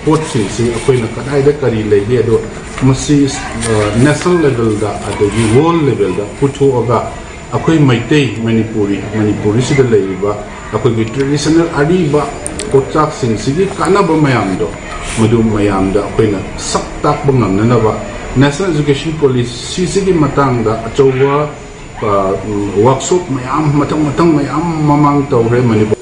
ꯄꯣꯠꯁꯤꯡꯁꯤ ꯑꯩꯈꯣꯏꯅ ꯀꯗꯥꯏꯗ ꯀꯔꯤ ꯂꯩꯒꯦ, ꯑꯗꯣ ꯃꯁꯤ, ꯑ, ꯅꯦꯁꯅꯦꯜ ꯂꯦꯚꯦꯜꯗ ꯑꯗꯒꯤ ꯋꯥꯔꯜ ꯂꯦꯚꯦꯜꯗ ꯄꯨꯊꯣꯛꯑꯒ ꯑꯩꯈꯣꯏ ꯃꯩꯇꯩ ꯃꯅꯤꯄꯨꯔꯤ, ꯃꯅꯤꯄꯨꯔꯤꯁꯤꯗ ꯂꯩꯔꯤꯕ ꯑꯩꯈꯣꯏꯒꯤ ꯇ꯭ꯔꯦꯗꯤꯁꯅꯦꯜ ꯑꯔꯤꯕ ꯄꯣꯠꯆꯥꯛꯁꯤꯡꯁꯤꯒꯤ ꯀꯥꯟꯅꯕ ꯃꯌꯥꯝꯗꯣ ꯃꯗꯨ ꯃꯌꯥꯝꯗ ꯑꯩꯈꯣꯏꯅ ꯁꯛ ꯇꯥꯛꯄ ꯉꯝꯅꯅꯕ ꯅꯦꯁꯅꯦꯜ ꯏꯖꯨꯀꯦꯁꯟ ꯄꯣꯂꯤꯁꯤꯁꯤꯒꯤ ꯃꯇꯥꯡꯗ ꯑꯆꯧꯕ, ꯑ, ꯎꯝ, ꯋꯥꯔꯛꯁꯣꯞ ꯃꯌꯥꯝ ꯃꯊꯪ ꯃꯊꯪ ꯃꯌꯥꯝ ꯃꯃꯥꯡ ꯇꯧꯈ꯭ꯔꯦ ꯃꯅꯤꯄꯨꯔ꯫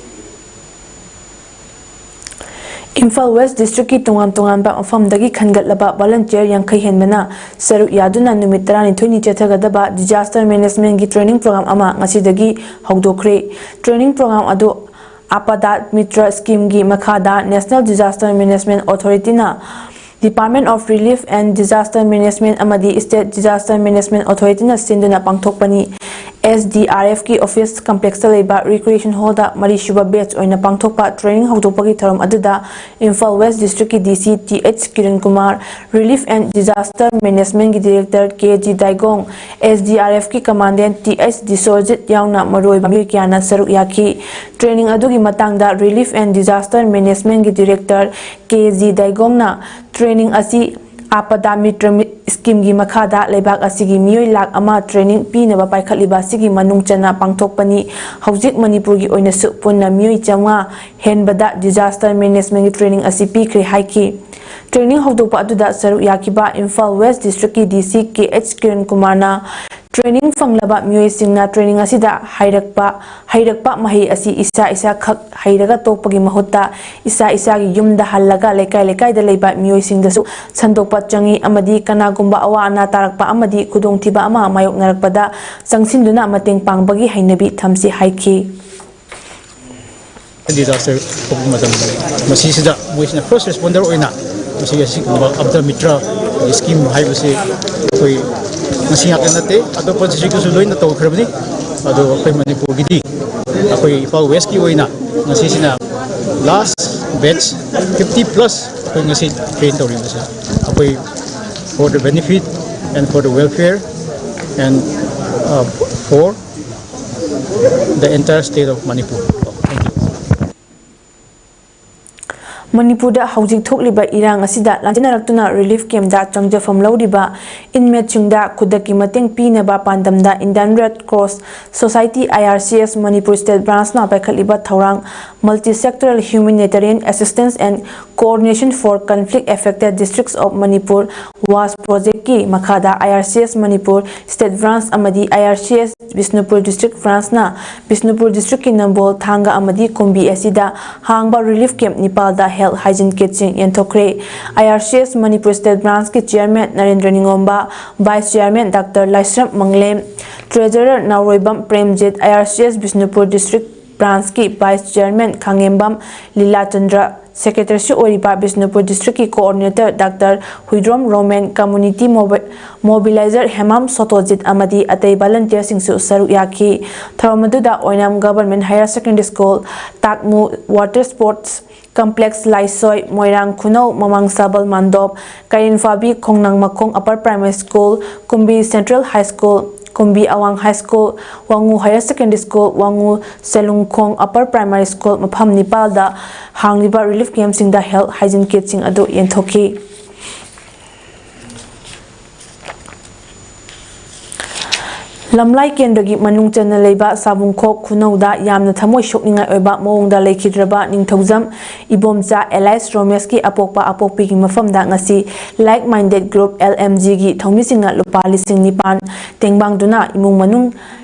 ꯏꯝꯐꯥꯜ ꯋꯦꯁ ꯗꯤꯁꯇ꯭ꯔꯤꯛꯀꯤ ꯇꯣꯉꯥꯟ ꯇꯣꯉꯥꯟꯕ ꯃꯐꯝꯗꯒꯤ ꯈꯟꯒꯠꯂꯕ ꯚꯣꯂꯟꯇꯤꯌꯔ ꯌꯥꯡꯈꯩ ꯍꯦꯟꯕꯅ ꯁꯔꯨꯛ ꯌꯥꯗꯨꯅ ꯅꯨꯃꯤꯠ ꯇꯔꯥꯅꯤꯊꯣꯏꯅꯤ ꯆꯠꯊꯒꯗꯕ ꯗꯤꯖꯥꯁꯇꯔ ꯃꯦꯅꯦꯖꯃꯦꯟꯒꯤ ꯇ꯭ꯔꯦꯅꯤꯡ ꯄ꯭ꯔꯣꯒ꯭ꯔꯥꯝ ꯑꯃ ꯉꯁꯤꯗꯒꯤ ꯍꯧꯗꯣꯛꯈ꯭ꯔꯦ꯫ ꯇ꯭ꯔꯦꯅꯤꯡ ꯄ꯭ꯔꯣꯒ꯭ꯔꯥꯝ ꯑꯗꯨ ꯑꯄꯗꯥꯠ ꯃꯤꯇ꯭ꯔ ꯁ꯭ꯀꯤꯝꯒꯤ ꯃꯈꯥꯗ ꯅꯦꯁꯅꯦꯜ ꯗꯤꯖꯥꯁꯇꯔ ꯃꯦꯅꯦꯖꯃꯦꯟ ꯑꯣꯊꯣꯔꯤꯇꯤꯅ, Department of Relief and Disaster Management ꯑꯃꯗꯤ State Disaster Management Authorityꯅ ꯁꯤꯟꯗꯨꯅ ꯄꯥꯡꯊꯣꯛꯄꯅꯤ꯫ ꯑꯦꯁ ꯗꯤ ꯑꯥꯔ ꯑꯦꯐꯀꯤ ꯑꯣꯐꯤꯁ ꯀꯝꯄ꯭ꯂꯦꯛꯁꯇ ꯂꯩꯕ ꯔꯤꯀ꯭ꯔꯤꯌꯦꯁꯟ ꯍꯣꯜꯗ ꯃꯔꯤꯁꯨꯕ ꯕꯦꯠꯆ ꯑꯣꯏꯅ ꯄꯥꯡꯊꯣꯛꯄ ꯇ꯭ꯔꯦꯅꯤꯡ ꯍꯧꯗꯣꯛꯄꯒꯤ ꯊꯧꯔꯝ ꯑꯗꯨꯗ ꯏꯝꯐꯥꯜ ꯋꯦꯁ ꯗꯤꯁꯇ꯭ꯔꯤꯛꯀꯤ D C T H Kiran Kumar, relief and disaster ꯃꯦꯅꯦꯖꯃꯦꯟꯒꯤ director K G Daigong, S D R ꯑꯦꯐꯀꯤ ꯀꯃꯥꯟꯗꯦꯟ ꯇꯤ ꯑꯩꯆ ꯗꯤꯁꯣꯔꯖꯤꯠ ꯌꯥꯎꯅ ꯃꯔꯨꯑꯣꯏꯕ ꯃꯤꯑꯣꯏ ꯀꯌꯥꯅ ꯁꯔꯨꯛ ꯌꯥꯈꯤ꯫ ꯇ꯭ꯔꯦꯅꯤꯡ ꯑꯗꯨꯒꯤ ꯃꯇꯥꯡꯗ ꯔꯤꯂꯤꯐ ꯑꯦꯟ ꯗꯤꯖꯥꯁꯇꯔ ꯃꯦꯅꯦꯖꯃꯦꯟꯒꯤ ꯗꯤꯔꯦꯛꯇꯔ ꯀꯦ ꯖꯤ ꯗꯥꯏꯒꯣꯡꯅ ꯇ꯭ꯔꯦꯅꯤꯡ ꯑꯁꯤ ꯑꯥꯄꯗꯥ ꯃꯤꯇ꯭ꯔ ꯃꯤ-, ꯁ꯭ꯀꯤꯝꯒꯤ ꯃꯈꯥꯗ ꯂꯩꯕꯥꯛ ꯑꯁꯤꯒꯤ ꯃꯤꯑꯣꯏ ꯂꯥꯈ ꯑꯃ ꯇ꯭ꯔꯦꯅꯤꯡ ꯄꯤꯅꯕ ꯄꯥꯏꯈꯠꯂꯤꯕ ꯑꯁꯤꯒꯤ ꯃꯅꯨꯡ ꯆꯟꯅ ꯄꯥꯡꯊꯣꯛꯄꯅꯤ꯫ ꯍꯧꯖꯤꯛ ꯃꯅꯤꯄꯨꯔꯒꯤ ꯑꯣꯏꯅꯁꯨ ꯄꯨꯟꯅ ꯃꯤꯑꯣꯏ ꯆꯥꯝꯃꯉꯥ ꯍꯦꯟꯕꯗ ꯗꯤꯖꯥꯁꯇꯔ ꯃꯦꯅꯦꯖꯃꯦꯟꯒꯤ ꯇ꯭ꯔꯦꯅꯤꯡ ꯑꯁꯤ ꯄꯤꯈ꯭ꯔꯦ ꯍꯥꯏꯈꯤ꯫ ꯇ꯭ꯔꯦꯅꯤꯡ ꯍꯧꯗꯣꯛꯄ ꯑꯗꯨꯗ ꯁꯔꯨꯛ ꯌꯥꯈꯤꯕ ꯏꯝꯐꯥꯜ ꯋꯦꯁ ꯗꯤꯁꯇ꯭ꯔꯤꯛꯀꯤ ꯗꯤ ꯁꯤ ꯀꯦ ꯑꯩꯆ ꯀꯤꯔꯟ ꯀꯨꯃꯥꯔꯅ ꯇ꯭ꯔꯦꯅꯤꯡ ꯐꯪꯂꯕ ꯃꯤꯑꯣꯏꯁꯤꯡꯅ ꯇ꯭ꯔꯦꯅꯤꯡ ꯑꯁꯤꯗ ꯍꯩꯔꯛꯄ, ꯍꯩꯔꯛꯄ ꯃꯍꯩ ꯑꯁꯤ ꯏꯁꯥ ꯏꯁꯥꯈꯛ ꯍꯩꯔꯒ ꯇꯣꯛꯄꯒꯤ ꯃꯍꯨꯠꯇ ꯏꯁꯥ ꯏꯁꯥꯒꯤ ꯌꯨꯝꯗ ꯍꯜꯂꯒ ꯂꯩꯀꯥꯏ ꯂꯩꯀꯥꯏꯗ ꯂꯩꯕ ꯃꯤꯑꯣꯏꯁꯤꯡꯗꯁꯨ ꯁꯟꯗꯣꯛꯄ ꯆꯪꯏ ꯑꯃꯗꯤ ꯀꯅꯥꯒꯨꯝꯕ ꯑꯋꯥ ꯑꯅꯥ ꯇꯥꯔꯛꯄ ꯑꯃꯗꯤ ꯈꯨꯗꯣꯡꯊꯤꯕ ꯑꯃ ꯃꯥꯌꯣꯛꯅꯔꯛꯄꯗ ꯆꯪꯁꯤꯟꯗꯨꯅ ꯃꯇꯦꯡ ꯄꯥꯡꯕꯒꯤ ꯍꯩꯅꯕꯤ ꯊꯝꯁꯤ ꯍꯥꯏꯈꯤ꯫ ꯗꯤꯖꯥꯁꯇꯔ ꯊꯣꯛꯄ ꯃꯇꯝꯗ ꯃꯁꯤꯁꯤꯗ ꯃꯣꯏꯁꯤꯅ ꯐꯥꯔꯁ ꯔꯦꯁꯄꯣꯟꯗꯔ ꯑꯣꯏꯅ ꯃꯁꯤꯒꯤ ꯑꯁꯤꯒꯨꯝꯕ ꯑꯕꯗꯥ ꯃꯤꯇ꯭ꯔ ꯁ꯭ꯀꯤꯝ ꯍꯥꯏꯕꯁꯤ ꯑꯩꯈꯣꯏ ꯉꯁꯤ ꯉꯥꯛꯇ ꯅꯠꯇꯦ, ꯑꯇꯣꯞꯄ ꯗꯤꯁꯇ꯭ꯔꯤꯛꯇꯁꯨ ꯂꯣꯏꯅ ꯇꯧꯈ꯭ꯔꯕꯅꯤ꯫ ꯑꯗꯣ ꯑꯩꯈꯣꯏ ꯃꯅꯤꯄꯨꯔꯒꯤꯗꯤ ꯑꯩꯈꯣꯏ ꯏꯝꯐꯥꯜ ꯋꯦꯁꯀꯤ ꯑꯣꯏꯅ ꯉꯁꯤꯁꯤꯅ ꯂꯥꯁ ꯕꯦꯠꯆ ꯐꯤꯐꯇꯤ ꯄ꯭ꯂꯁ ꯑꯩꯈꯣꯏ ꯉꯁꯤ ꯇ꯭ꯔꯦꯟ ꯇꯧꯔꯤꯕꯁꯦ ꯑꯩꯈꯣꯏ for the benefit and for the welfare and for the entire state of Manipur. Thank you. ꯃꯅꯤꯄꯨꯔꯗ ꯍꯧꯖꯤꯛ ꯊꯣꯛꯂꯤꯕ ꯏꯔꯥꯡ ꯑꯁꯤꯗ ꯂꯥꯟꯖꯦꯟꯅꯔꯛꯇꯨꯅ ꯔꯤꯂꯤꯐ ꯀꯦꯝꯞꯇ ꯆꯪꯖꯐꯝ ꯂꯧꯔꯤꯕ ꯏꯟꯃꯦꯠꯁꯤꯡꯗ ꯈꯨꯗꯛꯀꯤ ꯃꯇꯦꯡ ꯄꯤꯅꯕ ꯄꯥꯟꯗꯝꯗ Indian Red Cross Society, I R C S, Manipur state ꯕ꯭ꯔꯥꯟꯁꯅ ꯄꯥꯏꯈꯠꯂꯤꯕ ꯊꯧꯔꯥꯡ Multi Sectoral Humanitarian Assistance and Coordination for Conflict Affected Districts of Manipur, WASH project ꯀꯤ ꯃꯈꯥꯗ I R C S Manipur state branch ꯑꯃꯗꯤ I R C S Bishnupur district ꯕ꯭ꯔꯥꯟꯁꯅ ꯕꯤꯁꯅꯨꯄꯨꯔ ꯗꯤꯁꯇ꯭ꯔꯤꯛꯀꯤ ꯅꯝꯕꯣꯜ, ꯊꯥꯡꯒ ꯑꯃꯗꯤ ꯀꯨꯝꯕꯤ ꯑꯁꯤꯗ ꯍꯥꯡꯕ ꯔꯤꯂꯤꯐ ꯀꯦꯝꯞ ꯅꯤꯄꯥꯜꯗ ꯍꯦꯜꯊ ꯍꯥꯏꯖꯤꯟ ꯀꯤꯠꯁꯤꯡ ꯌꯦꯟꯊꯣꯛꯈ꯭ꯔꯦ꯫ I R C S Manipur state ꯕ꯭ꯔꯥꯟꯁꯀꯤ chairman Narendra Ningomba, vice chairman doctor Laishram Manglem, treasurer Naoroibam Premjit, I R C S Bishnupur district ꯕ꯭ꯔꯥꯟꯁꯀꯤ ꯚꯥꯏꯁ ꯆꯤꯌꯔꯃꯦꯟ ꯈꯥꯉꯦꯝꯕꯝ ꯂꯤꯂꯥꯆꯟꯗ꯭ꯔ, ꯁꯦꯀ꯭ꯔꯦꯇꯔꯤꯁꯨ ꯑꯣꯏꯔꯤꯕ ꯕꯤꯁꯅꯨꯄꯨꯔ ꯗꯤꯁꯇ꯭ꯔꯤꯛꯀꯤ coordinator doctor Huidrom Romen, community ꯃꯣꯕꯤ-, ꯃꯣꯕꯤꯂꯥꯏꯖꯔ ꯍꯦꯃꯥꯝ ꯁꯣꯇꯣꯖꯤꯠ ꯑꯃꯗꯤ ꯑꯇꯩ ꯚꯣꯂꯨꯟꯇꯤꯌꯔꯁꯤꯡꯁꯨ ꯁꯔꯨꯛ ꯌꯥꯈꯤ꯫ ꯊꯧꯔꯝ ꯑꯗꯨꯗ ꯑꯣꯏꯅꯥꯝ government higher secondary school, Takmu water sports complex Laisoi, Moirang Khunou, ꯃꯃꯥꯡ ꯁꯕꯜ ꯃꯥꯟꯗꯣꯞ, ꯀꯩꯔꯦꯟꯐꯥꯕꯤ ꯈꯣꯡꯅꯥꯡꯃꯈꯣꯡ upper primary school, Kumbi central high school, Kumbi Awang high school, Wangoo higher secondary school, Wangoo Selungkhong upper primary school ꯃꯐꯝ ꯅꯤꯄꯥꯜꯗ ꯍꯥꯡꯂꯤꯕ ꯔꯤꯂꯤꯐ ꯀꯦꯝꯞꯁꯤꯡꯗ ꯍꯦꯜꯊ ꯍꯥꯏꯖꯤꯟ ꯀꯤꯠꯁꯤꯡ ꯑꯗꯨ ꯌꯦꯟꯊꯣꯛꯈꯤ꯫ ꯂꯝꯂꯥꯏ ꯀꯦꯟꯗ꯭ꯔꯒꯤ ꯃꯅꯨꯡ ꯆꯟꯅ ꯂꯩꯕ ꯁꯥꯕꯨꯡꯈꯣꯛ ꯈꯨꯅꯧꯗ ꯌꯥꯝꯅ ꯊꯃꯣꯏ ꯁꯣꯛꯅꯤꯡꯉꯥꯏ ꯑꯣꯏꯕ ꯃꯑꯣꯡꯗ ꯂꯩꯈꯤꯗ꯭ꯔꯕ ꯅꯤꯡꯊꯧꯖꯝ ꯏꯕꯣꯝꯆꯥ ꯑꯦꯂꯥꯏꯁ ꯔꯣꯃꯦꯁꯀꯤ ꯑꯄꯣꯛꯄ ꯑꯄꯣꯛꯄꯤꯒꯤ ꯃꯐꯝꯗ ꯉꯁꯤ Like Minded Group, L M G ꯒꯤ ꯊꯧꯃꯤꯁꯤꯡꯅ ꯂꯨꯄꯥ ꯂꯤꯁꯤꯡ ꯅꯤꯄꯥꯟ ꯇꯦꯡꯕꯥꯡꯗꯨꯅ ꯏꯃꯨꯡ ꯃꯅꯨꯡ,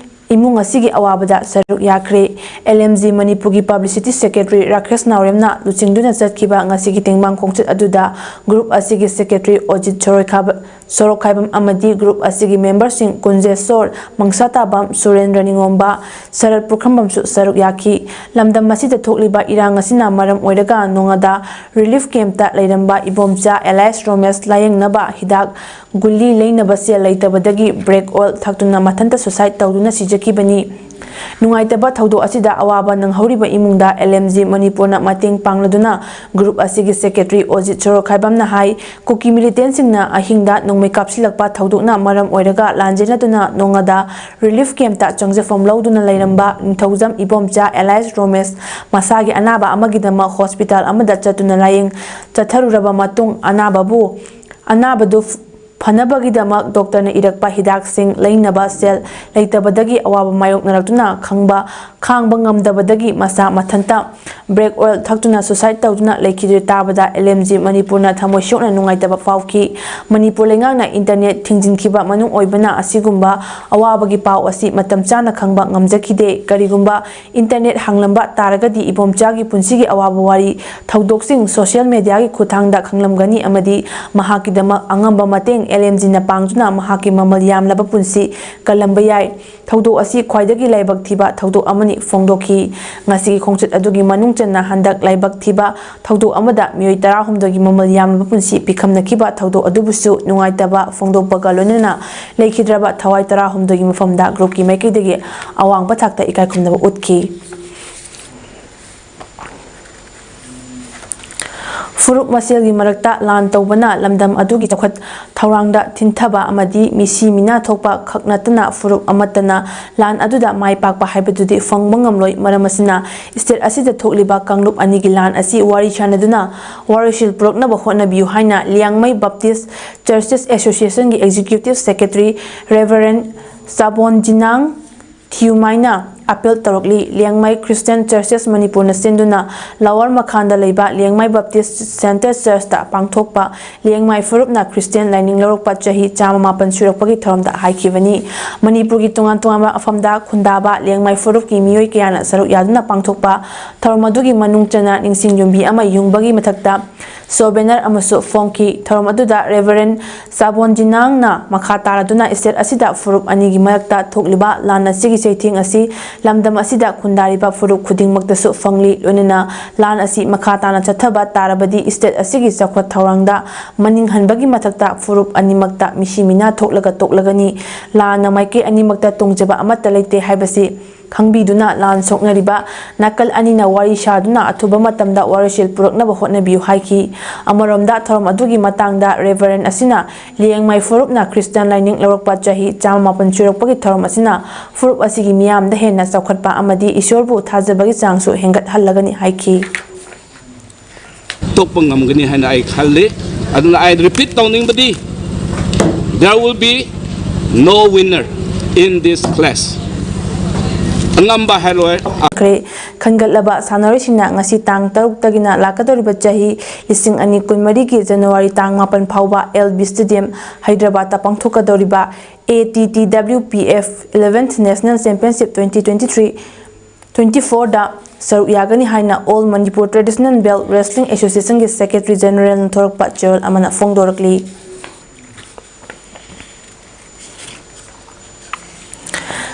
ꯏꯃꯨꯡ ꯑꯁꯤꯒꯤ ꯑꯋꯥꯕꯗ ꯁꯔꯨꯛ ꯌꯥꯈ꯭ꯔꯦ꯫ L M G ꯃꯅꯤꯄꯨꯔꯒꯤ ꯄꯕ꯭ꯂꯤꯁꯤꯇꯤ ꯁꯦꯀ꯭ꯔꯦꯇꯔꯤ ꯔꯥꯀꯦꯁ ꯅꯥꯎꯔꯦꯝꯅ ꯂꯨꯆꯤꯡꯗꯨꯅ ꯆꯠꯈꯤꯕ ꯉꯁꯤꯒꯤ ꯇꯦꯡꯕꯥꯡ ꯈꯣꯡꯆꯠ ꯑꯗꯨꯗ ꯒ꯭ꯔꯨꯞ ꯑꯁꯤꯒꯤ ꯁꯦꯀ꯭ꯔꯦꯇꯔꯤ ꯑꯣꯖꯤꯠ ꯁꯣꯔꯣꯏꯈꯥꯕ-, ꯁꯣꯔꯣꯛꯈꯥꯏꯕꯝ ꯑꯃꯗꯤ ꯒ꯭ꯔꯨꯞ ꯑꯁꯤꯒꯤ ꯃꯦꯝꯕꯔꯁꯤꯡ ꯀꯨꯟꯖꯦꯁꯣꯔ, ꯃꯪꯁꯥꯇꯥꯕꯝ, ꯁꯨꯔꯦꯟꯗ꯭ꯔ ꯅꯤꯉꯣꯝꯕ, ꯁꯔꯠ ꯄꯨꯈ꯭ꯔꯝꯕꯝꯁꯨ ꯁꯔꯨꯛ ꯌꯥꯈꯤ꯫ ꯂꯝꯗꯝ ꯑꯁꯤꯗ ꯊꯣꯛꯂꯤꯕ ꯏꯔꯥꯡ ꯑꯁꯤꯅ ꯃꯔꯝ ꯑꯣꯏꯔꯒ ꯅꯣꯡꯉꯥꯗ ꯔꯤꯂꯤꯐ ꯀꯦꯝꯞꯇ ꯂꯩꯔꯝꯕ ꯏꯕꯣꯝꯆꯥ ꯑꯦꯂꯥꯏꯁ ꯔꯣꯃꯦꯁ ꯂꯥꯌꯦꯡꯅꯕ ꯍꯤꯗꯥꯛ ꯒꯨꯂꯤ ꯂꯩꯅꯕ ꯁꯦꯜ ꯂꯩꯇꯕꯗꯒꯤ ꯕ꯭ꯔꯦꯛ ꯑꯣꯏꯜ ꯊꯛꯇꯨꯅ ꯃꯊꯟꯇ ꯁꯨꯁꯥꯏꯗ ꯇꯧꯗꯨꯅ ꯁꯤꯖꯈꯤꯕꯅꯤ꯫ ꯅꯨꯡꯉꯥꯏꯇꯕ ꯊꯧꯗꯣꯛ ꯑꯁꯤꯗ ꯑꯋꯥꯕ ꯅꯪꯍꯧꯔꯤꯕ ꯏꯃꯨꯡꯗ L M G ꯃꯅꯤꯄꯨꯔꯅ ꯃꯇꯦꯡ ꯄꯥꯡꯂꯗꯨꯅ ꯒ꯭ꯔꯨꯞ ꯑꯁꯤꯒꯤ ꯁꯦꯀ꯭ꯔꯦꯇꯔꯤ ꯑꯣꯖꯤꯠ ꯁꯣꯔꯣꯈꯥꯏꯕꯝꯅ ꯍꯥꯏ, ꯀꯨꯀꯤ ꯃꯤꯂꯤꯇꯦꯟꯁꯤꯡꯅ ꯑꯍꯤꯡꯗ ꯅꯣꯡꯃꯩ ꯀꯥꯞꯁꯤꯜꯂꯛꯄ ꯊꯧꯗꯣꯛꯅ ꯃꯔꯝ ꯑꯣꯏꯔꯒ ꯂꯥꯟꯖꯦꯟꯅꯗꯨꯅ ꯅꯣꯡꯉꯥꯗ ꯔꯤꯂꯤꯐ ꯀꯦꯝꯞꯇ ꯆꯪꯖꯐꯝ ꯂꯧꯗꯨꯅ ꯂꯩꯔꯝꯕ ꯅꯤꯡꯊꯧꯖꯝ ꯏꯕꯣꯝꯆꯥ ꯑꯦꯂꯥꯏꯁ ꯔꯣꯃꯦꯁ ꯃꯁꯥꯒꯤ ꯑꯅꯥꯕ ꯑꯃꯒꯤꯗꯃꯛ ꯍꯣꯁꯄꯤꯇꯥꯜ ꯑꯃꯗ ꯆꯠꯇꯨꯅ ꯂꯥꯌꯦꯡ ꯆꯠꯊꯔꯨꯔꯕ ꯃꯇꯨꯡ ꯑꯅꯥꯕꯕꯨ, ꯑꯅꯥꯕꯗꯨ ꯐꯅꯕꯒꯤꯗꯃꯛ ꯗꯣꯛꯇꯔꯅ ꯏꯔꯛꯄ ꯍꯤꯗꯥꯛꯁꯤꯡ ꯂꯩꯅꯕ ꯁꯦꯜ ꯂꯩꯇꯕꯗꯒꯤ ꯑꯋꯥꯕ ꯃꯥꯌꯣꯛꯅꯔꯛꯇꯨꯅ ꯈꯪꯕ, ꯈꯥꯡꯕ ꯉꯝꯗꯕꯗꯒꯤ ꯃꯁꯥ ꯃꯊꯟꯇ ꯕ꯭ꯔꯦꯛ ꯑꯣꯏꯜ ꯊꯛꯇꯨꯅ ꯁꯨꯁꯥꯏꯗ ꯇꯧꯗꯨꯅ ꯂꯩꯈꯤꯗꯦ ꯇꯥꯕꯗ L M G ꯃꯅꯤꯄꯨꯔꯅ ꯊꯃꯣꯏ ꯁꯣꯛꯅ ꯅꯨꯡꯉꯥꯏꯇꯕ ꯐꯥꯎꯈꯤ꯫ ꯃꯅꯤꯄꯨꯔ ꯂꯩꯉꯥꯛꯅ ꯏꯟꯇꯔꯅꯦꯠ ꯊꯤꯡꯖꯤꯟꯈꯤꯕ ꯃꯅꯨꯡ ꯑꯣꯏꯕꯅ ꯑꯁꯤꯒꯨꯝꯕ ꯑꯋꯥꯕꯒꯤ ꯄꯥꯎ ꯑꯁꯤ ꯃꯇꯝ ꯆꯥꯅ ꯈꯪꯕ ꯉꯝꯖꯈꯤꯗꯦ꯫ ꯀꯔꯤꯒꯨꯝꯕ ꯏꯟꯇꯔꯅꯦꯠ ꯍꯥꯡꯂꯝꯕ ꯇꯥꯔꯒꯗꯤ ꯏꯕꯣꯝꯆꯥꯒꯤ ꯄꯨꯟꯁꯤꯒꯤ ꯑꯋꯥꯕ ꯋꯥꯔꯤ ꯊꯧꯗꯣꯛꯁꯤꯡ ꯁꯣꯁꯤꯌꯦꯜ ꯃꯦꯗꯤꯌꯥꯒꯤ ꯈꯨꯠꯊꯥꯡꯗ ꯈꯪꯂꯝꯒꯅꯤ ꯑꯃꯗꯤ ꯃꯍꯥꯛꯀꯤꯗꯃꯛ ꯑꯉꯝꯕ ꯃꯇꯦꯡ L M G ꯅ ꯄꯥꯡꯗꯨꯅ ꯃꯍꯥꯛꯀꯤ ꯃꯃꯜ ꯌꯥꯝꯂꯕ ꯄꯨꯟꯁꯤ ꯀꯜꯂꯝꯕ ꯌꯥꯏ꯫ ꯊꯧꯗꯣꯛ ꯑꯁꯤ ꯈ꯭ꯋꯥꯏꯗꯒꯤ ꯂꯥꯏꯕꯛ ꯊꯤꯕ ꯊꯧꯗꯣꯛ ꯑꯃꯅꯤ꯫ ꯐꯣꯡꯗꯣꯛꯈꯤ꯫ ꯉꯁꯤꯒꯤ ꯈꯣꯡꯆꯠ ꯑꯗꯨꯒꯤ ꯃꯅꯨꯡ ꯆꯟꯅ ꯍꯟꯗꯛ ꯂꯥꯏꯕꯛ ꯊꯤꯕ ꯊꯧꯗꯣꯛ ꯑꯃꯗ ꯃꯤꯑꯣꯏ ꯇꯔꯥꯍꯨꯝꯗꯣꯏꯒꯤ ꯃꯃꯜ ꯌꯥꯝꯂꯕ ꯄꯨꯟꯁꯤ ꯄꯤꯈꯝꯅꯈꯤꯕ ꯊꯧꯗꯣꯛ ꯑꯗꯨꯕꯨꯁꯨ ꯅꯨꯡꯉꯥꯏꯇꯕ ꯐꯣꯡꯗꯣꯛꯄꯒ ꯂꯣꯏꯅꯅ ꯂꯩꯈꯤꯗ꯭ꯔꯕ ꯊꯋꯥꯏ ꯇꯔꯥꯍꯨꯝꯗꯣꯏꯒꯤ ꯃꯐꯝꯗ groupꯀꯤ ꯃꯥꯏꯀꯩꯗꯒꯤ ꯑꯋꯥꯡꯕ ꯊꯥꯛꯇ ꯏꯀꯥꯏ ꯈꯨꯝꯅꯕ ꯎꯠꯈꯤ꯫ ꯐꯨꯔꯨꯞ ꯃꯁꯦꯜꯒꯤ ꯃꯔꯛꯇ ꯂꯥꯟ ꯇꯧꯕꯅ ꯂꯝꯗꯝ ꯑꯗꯨꯒꯤ ꯆꯥꯎꯈꯠ ꯊꯧꯔꯥꯡꯗ ꯊꯤꯟꯊꯕ ꯑꯃꯗꯤ ꯃꯤꯁꯤ ꯃꯤꯅꯥ ꯊꯣꯛꯄ ꯈꯛ ꯅꯠꯇꯅ ꯐꯨꯔꯨꯞ ꯑꯃꯠꯇꯅ ꯂꯥꯟ ꯑꯗꯨꯗ ꯃꯥꯏ ꯄꯥꯛꯄ ꯍꯥꯏꯕꯗꯨꯗꯤ ꯐꯪꯕ ꯉꯝꯂꯣꯏ꯫ ꯃꯔꯝ ꯑꯁꯤꯅ state ꯑꯁꯤꯗ ꯊꯣꯛꯂꯤꯕ ꯀꯥꯡꯂꯨꯞ ꯑꯅꯤꯒꯤ ꯂꯥꯟ ꯑꯁꯤ ꯋꯥꯔꯤ ꯁꯥꯅꯗꯨꯅ ꯋꯥꯔꯣꯏꯁꯤꯜ ꯄꯨꯔꯛꯅꯕ ꯍꯣꯠꯅꯕꯤꯌꯨ ꯍꯥꯏꯅ Liangmai Baptist Churches Associationꯒꯤ Executive Secretary Reverend ꯆꯥꯕꯣꯟ ꯖꯤꯅꯥꯡ ꯊꯤꯌꯨꯃꯥꯏꯅ appeal ꯇꯧꯔꯛꯂꯤ꯫ Liangmai Christian Churches ꯃꯅꯤꯄꯨꯔꯅ ꯁꯤꯟꯗꯨꯅ Lower ꯃꯈꯥꯟꯗ ꯂꯩꯕ ꯂꯤꯌꯥꯡꯃꯩ Baptist Center Churchꯇ ꯄꯥꯡꯊꯣꯛꯄ ꯂꯤꯌꯥꯡꯃꯩ ꯐꯨꯔꯨꯞꯅ Christian ꯂꯥꯏꯅꯤꯡ ꯂꯧꯔꯛꯄ ꯆꯍꯤ ꯆꯥꯝꯃ ꯃꯥꯄꯟ ꯁꯨꯔꯛꯄꯒꯤ ꯊꯧꯔꯝꯗ ꯍꯥꯏꯈꯤꯕꯅꯤ꯫ ꯃꯅꯤꯄꯨꯔꯒꯤ ꯇꯣꯉꯥꯟ ꯇꯣꯉꯥꯟꯕ ꯃꯐꯝꯗ ꯈꯨꯟꯗꯥꯕ ꯂꯤꯌꯥꯡꯃꯩ ꯐꯨꯔꯨꯞꯀꯤ ꯃꯤꯑꯣꯏ ꯀꯌꯥꯅ ꯁꯔꯨꯛ ꯌꯥꯗꯨꯅ ꯄꯥꯡꯊꯣꯛꯄ ꯊꯧꯔꯝ ꯑꯗꯨꯒꯤ ꯃꯅꯨꯡ ꯆꯟꯅ ꯅꯤꯡꯁꯤꯡ ꯌꯨꯝꯕꯤ ꯑꯃ ꯌꯨꯡꯕꯒꯤ ꯃꯊꯛꯇ souvenir ꯑꯃꯁꯨ ꯐꯣꯡꯈꯤ꯫ ꯊꯧꯔꯝ ꯑꯗꯨꯗ Reverend ꯆꯥꯕꯣꯟ ꯖꯤꯅꯥꯡꯅ ꯃꯈꯥ ꯇꯥꯔꯗꯨꯅ state ꯑꯁꯤꯗ ꯐꯨꯔꯨꯞ ꯑꯅꯤꯒꯤ ꯃꯔꯛꯇ ꯊꯣꯛꯂꯤꯕ ꯂꯥꯟ ꯑꯁꯤꯒꯤ ꯆꯩꯊꯦꯡ ꯑꯁꯤ ꯂꯝꯗꯝ ꯑꯁꯤꯗ ꯈꯨꯟꯗꯥꯔꯤꯕ ꯐꯨꯔꯨꯞ ꯈꯨꯗꯤꯡꯃꯛꯇꯁꯨ ꯐꯪꯂꯤ꯫ ꯂꯣꯏꯅꯅ ꯂꯥꯟ ꯑꯁꯤ ꯃꯈꯥ ꯇꯥꯅ ꯆꯠꯊꯕ ꯇꯥꯔꯕꯗꯤ state ꯑꯁꯤꯒꯤ ꯆꯥꯎꯈꯠ ꯊꯧꯔꯥꯡꯗ ꯃꯅꯤꯡ ꯍꯟꯕꯒꯤ ꯃꯊꯛꯇ ꯐꯨꯔꯨꯞ ꯑꯅꯤꯃꯛꯇ ꯃꯤꯁꯤ ꯃꯤꯅꯥ ꯊꯣꯛꯂꯒ ꯇꯣꯛꯂꯒꯅꯤ꯫ ꯂꯥꯟꯅ ꯃꯥꯏꯀꯩ ꯑꯅꯤꯃꯛꯇ ꯇꯣꯡꯖꯕ ꯑꯃꯠꯇ ꯂꯩꯇꯦ ꯍꯥꯏꯕꯁꯤ ꯈꯪꯕꯤꯗꯨꯅ ꯂꯥꯟ ꯁꯣꯛꯅꯔꯤꯕ ꯅꯥꯀꯜ ꯑꯅꯤꯅ ꯋꯥꯔꯤ ꯁꯥꯗꯨꯅ ꯑꯊꯨꯕ ꯃꯇꯝꯗ ꯋꯥꯔꯣꯏꯁꯤꯜ ꯄꯨꯔꯛꯅꯕ ꯍꯣꯠꯅꯕꯤꯌꯨ ꯍꯥꯏꯈꯤ꯫ ꯑꯃꯔꯣꯝꯗ ꯊꯧꯔꯝ ꯑꯗꯨꯒꯤ ꯃꯇꯥꯡꯗ Reverend ꯑꯁꯤꯅ ꯂꯤꯌꯥꯡꯃꯩ ꯐꯨꯔꯨꯞꯅ Christian ꯂꯥꯏꯅꯤꯡ ꯂꯧꯔꯛꯄ ꯆꯍꯤ ꯆꯥꯝꯃ ꯃꯥꯄꯟ ꯁꯨꯔꯛꯄꯒꯤ ꯊꯧꯔꯝ ꯑꯁꯤꯅ ꯐꯨꯔꯨꯞ ꯑꯁꯤꯒꯤ ꯃꯤꯌꯥꯝꯗ ꯍꯦꯟꯅ ꯆꯥꯎꯈꯠꯄ ꯑꯃꯗꯤ ꯏꯁꯣꯔꯕꯨ ꯊꯥꯖꯕꯒꯤ ꯆꯥꯡꯁꯨ ꯍꯦꯟꯒꯠꯍꯜꯂꯒꯅꯤ ꯍꯥꯏꯈꯤ꯫ ꯇꯣꯛꯄ ꯉꯝꯒꯅꯤ ꯍꯥꯏꯅ ꯑꯩ ꯈꯜꯂꯤ꯫ ꯑꯗꯨꯅ ꯑꯩ repeat ꯇꯧꯅꯤꯡꯕꯗꯤ, there will be no winner in this clash. ꯑꯉꯝꯕ ꯍꯥꯏꯔꯣꯏ꯫ ꯈ꯭ꯔꯦ꯫ ꯈꯟꯒꯠꯂꯕ ꯁꯥꯟꯅꯔꯣꯏꯁꯤꯡꯅ ꯉꯁꯤ ꯇꯥꯡ ꯇꯔꯨꯛꯇꯒꯤꯅ ꯂꯥꯛꯀꯗꯧꯔꯤꯕ ꯆꯍꯤ ꯂꯤꯁꯤꯡ ꯑꯅꯤ ꯀꯨꯟꯃꯔꯤꯒꯤ January ꯇꯥꯡ ꯃꯥꯄꯟ ꯐꯥꯎꯕ L B Stadium, ꯍꯩꯗ꯭ꯔꯕꯥꯗꯇ ꯄꯥꯡꯊꯣꯛꯀꯗꯧꯔꯤꯕ A T T W P F eleventh National Championship twenty twenty-three twenty-fourꯗ ꯁꯔꯨꯛ ꯌꯥꯒꯅꯤ ꯍꯥꯏꯅ All Manipur Traditional Belt Wrestling Associationꯒꯤ Secretary Generalꯅ ꯊꯣꯔꯛꯄ ꯆꯦꯔꯣꯜ ꯑꯃꯅ ꯐꯣꯡꯗꯣꯔꯛꯂꯤ꯫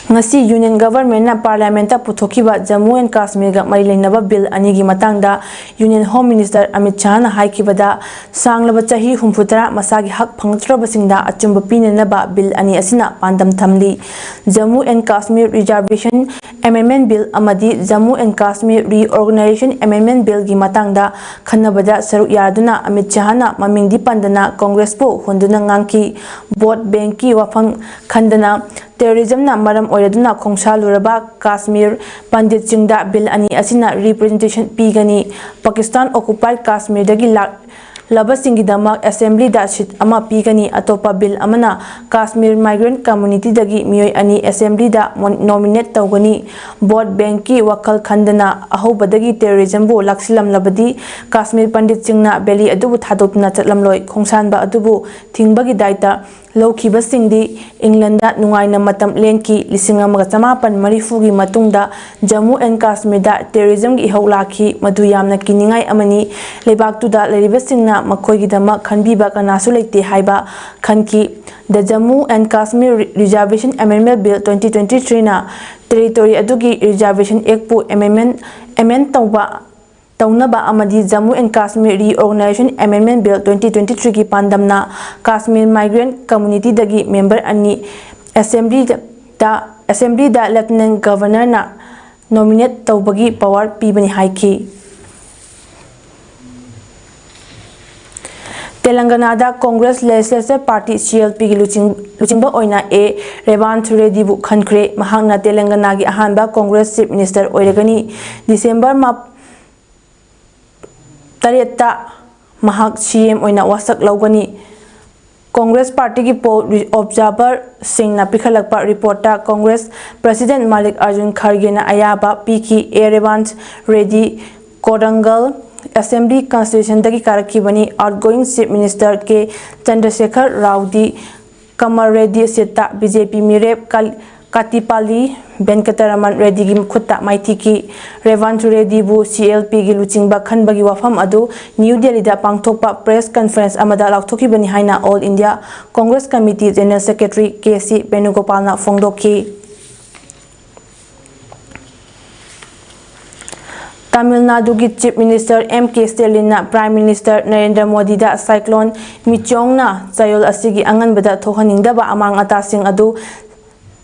ꯉꯁꯤ Union Governmentꯅ Parliamentꯇ ꯄꯨꯊꯣꯛꯈꯤꯕ Jammu and Kashmirꯒ ꯃꯔꯤ ꯂꯩꯅꯕ Bill ꯑꯅꯤꯒꯤ ꯃꯇꯥꯡꯗ Union Home Minister Amit Shahꯅ ꯍꯥꯏꯈꯤꯕꯗ, ꯁꯥꯡꯂꯕ ꯆꯍꯤ ꯍꯨꯝꯐꯨꯇꯔꯥ ꯃꯁꯥꯒꯤ ꯍꯛ ꯐꯪꯂꯛꯇ꯭ꯔꯕꯁꯤꯡꯗ ꯑꯆꯨꯝꯕ ꯄꯤꯅꯅꯕ Bill ꯑꯅꯤ ꯑꯁꯤꯅ ꯄꯥꯟꯗꯝ ꯊꯝꯂꯤ꯫ Jammu and Kashmir Reservation Amendment Bill ꯑꯃꯗꯤ Jammu and Kashmir Reorganization Amendment Billꯒꯤ ꯃꯇꯥꯡꯗ ꯈꯟꯅꯕꯗ ꯁꯔꯨꯛ ꯌꯥꯗꯨꯅ Amit Shahꯅ ꯃꯃꯤꯡꯗꯤ ꯄꯟꯗꯅ Congressꯄꯨ ꯍꯨꯟꯗꯨꯅ ꯉꯥꯡꯈꯤ꯫ Vote bankꯀꯤ ꯋꯥꯐꯝ ꯈꯟꯗꯅ, terrorismꯅ ꯃꯔꯝ ꯑꯣꯏꯔꯗꯨꯅ ꯈꯣꯡꯁꯥꯜꯂꯨꯔꯕ Kashmir ꯄꯟꯗꯤꯠꯁꯤꯡꯗ Bill ꯑꯅꯤ ꯑꯁꯤꯅ representation ꯄꯤꯒꯅꯤ꯫ Pakistan occupied Kashmirꯗꯒꯤ ꯂꯥꯛꯂꯕꯁꯤꯡꯒꯤꯗꯃꯛ Assemblyꯗ seat ꯑꯃ ꯄꯤꯒꯅꯤ꯫ ꯑꯇꯣꯞꯄ Bill ꯑꯃꯅ Kashmir migrant communityꯗꯒꯤ ꯃꯤꯑꯣꯏ ꯑꯅꯤ Assemblyꯗ mon-, nominate ꯇꯧꯒꯅꯤ꯫ Vote bankꯀꯤ ꯋꯥꯈꯜ ꯈꯟꯗꯅ ꯑꯍꯧꯕꯗꯒꯤ terrorismꯕꯨ ꯂꯥꯛꯁꯤꯜꯂꯝꯂꯕꯗꯤ Kashmir ꯄꯟꯗꯤꯠꯁꯤꯡꯅ valley ꯑꯗꯨꯕꯨ ꯊꯥꯗꯣꯛꯇꯨꯅ ꯆꯠꯂꯝꯂꯣꯏ꯫ ꯈꯣꯡꯁꯥꯟꯕ ꯑꯗꯨꯕꯨ ꯊꯤꯡꯕꯒꯤ ꯗꯥꯏꯇ ꯂꯧꯈꯤꯕꯁꯤꯡꯗꯤ Englandꯗ ꯅꯨꯡꯉꯥꯏꯅ ꯃꯇꯝ ꯂꯦꯟꯈꯤ꯫ ꯂꯤꯁꯤꯡ ꯑꯃꯒ ꯆꯃꯥꯄꯟ ꯃꯔꯤꯐꯨꯒꯤ ꯃꯇꯨꯡꯗ Jammu and Kashmirꯗ terrorismꯒꯤ ꯏꯍꯧ ꯂꯥꯛꯈꯤ꯫ ꯃꯗꯨ ꯌꯥꯝꯅ ꯀꯤꯅꯤꯡꯉꯥꯏ ꯑꯃꯅꯤ꯫ ꯂꯩꯕꯥꯛꯇꯨꯗ ꯂꯩꯔꯤꯕꯁꯤꯡꯅ ꯃꯈꯣꯏꯒꯤꯗꯃꯛ ꯈꯟꯕꯤꯕ ꯀꯅꯥꯁꯨ ꯂꯩꯇꯦ ꯍꯥꯏꯕ ꯈꯟꯈꯤ꯫ The Jammu and Kashmir Reservation Amendment Bill twenty twenty-threeꯅ territory ꯑꯗꯨꯒꯤ Reservation Actꯄꯨ amendment, amend ꯇꯧꯕ, ꯇꯧꯅꯕ ꯑꯃꯗꯤ Jammu and Kashmir Reorganization Amendment Bill twenty twenty-threeꯒꯤ ꯄꯥꯟꯗꯝꯅ Kashmir migrant communityꯗꯒꯤ member ꯑꯅꯤ Assemblyꯗ, Assemblyꯗ Lieutenant Governorꯅ nominate ꯇꯧꯕꯒꯤ power ꯄꯤꯕꯅꯤ ꯍꯥꯏꯈꯤ꯫ ꯇꯦꯂꯪꯒꯅꯥꯗ Congress Legislature Party, CLPꯒꯤ ꯂꯨꯆꯤꯡ-, ꯂꯨꯆꯤꯡꯕ ꯑꯣꯏꯅ ꯑꯦ ꯔꯦꯋꯥꯟꯊ ꯔꯦꯗꯤꯕꯨ ꯈꯟꯈ꯭ꯔꯦ꯫ ꯃꯍꯥꯛꯅ ꯇꯦꯂꯪꯒꯅꯥꯒꯤ ꯑꯍꯥꯟꯕ Congress Chief Minister ꯑꯣꯏꯔꯒꯅꯤ꯫ ꯗꯤꯁꯦꯝꯕꯔ ꯃꯥ-, ꯇꯔꯦꯠꯇ ꯃꯍꯥꯛ CM ꯑꯣꯏꯅ ꯋꯥꯁꯛ ꯂꯧꯒꯅꯤ꯫ Congress Partyꯒꯤ poll re-, observerꯁꯤꯡꯅ ꯄꯤꯈꯠꯂꯛꯄ reportꯇ Congress President Mallikarjun Khargena ꯑꯌꯥꯕ ꯄꯤꯈꯤ꯫ ꯑꯦ ꯔꯦꯋꯥꯟꯊ ꯔꯦꯗꯤ ꯀꯣꯔꯪꯒꯜ Assembly constituencyꯗꯒꯤ ꯀꯥꯔꯛꯈꯤꯕꯅꯤ꯫ Outgoing Chief Minister K Chandrashekar ꯔꯥꯎꯗꯤ Kamal Reddy seatꯇ BJP ꯃꯤꯔꯦꯞ ꯀꯜ-, ꯀꯥꯇꯤꯄꯥꯂꯤ ꯚꯦꯟꯀꯇꯔꯃꯟ ꯔꯦꯗꯤꯒꯤ ꯃꯈꯨꯠꯇ ꯃꯥꯏꯊꯤꯈꯤ꯫ ꯔꯦꯋꯥꯟꯊ ꯔꯦꯗꯤꯕꯨ CLPꯒꯤ ꯂꯨꯆꯤꯡꯕ ꯈꯟꯕꯒꯤ ꯋꯥꯐꯝ ꯑꯗꯨ ꯅ꯭ꯌꯨ ꯗꯦꯜꯂꯤꯗ ꯄꯥꯡꯊꯣꯛꯄ press conference ꯑꯃꯗ ꯂꯥꯎꯊꯣꯛꯈꯤꯕꯅꯤ ꯍꯥꯏꯅ All India Congress Committee General Secretary K C ꯕꯦꯅꯨꯒꯣꯄꯥꯜꯅ ꯐꯣꯡꯗꯣꯛꯈꯤ꯫ ꯇꯥꯃꯤꯜ ꯅꯥꯗꯨꯒꯤ Chief Minister ꯑꯦꯝ ꯀꯦ ꯁ꯭ꯇꯦꯂꯤꯟꯅ Prime Minister ꯅꯔꯦꯟꯗ꯭ꯔ ꯃꯣꯗꯤꯗ Cyclone ꯃꯤꯆꯣꯡꯅ ꯆꯌꯣꯜ ꯑꯁꯤꯒꯤ ꯑꯉꯟꯕꯗ ꯊꯣꯛꯍꯟꯅꯤꯡꯗꯕ ꯑꯃꯥꯡ ꯑꯇꯥꯁꯤꯡ ꯑꯗꯨ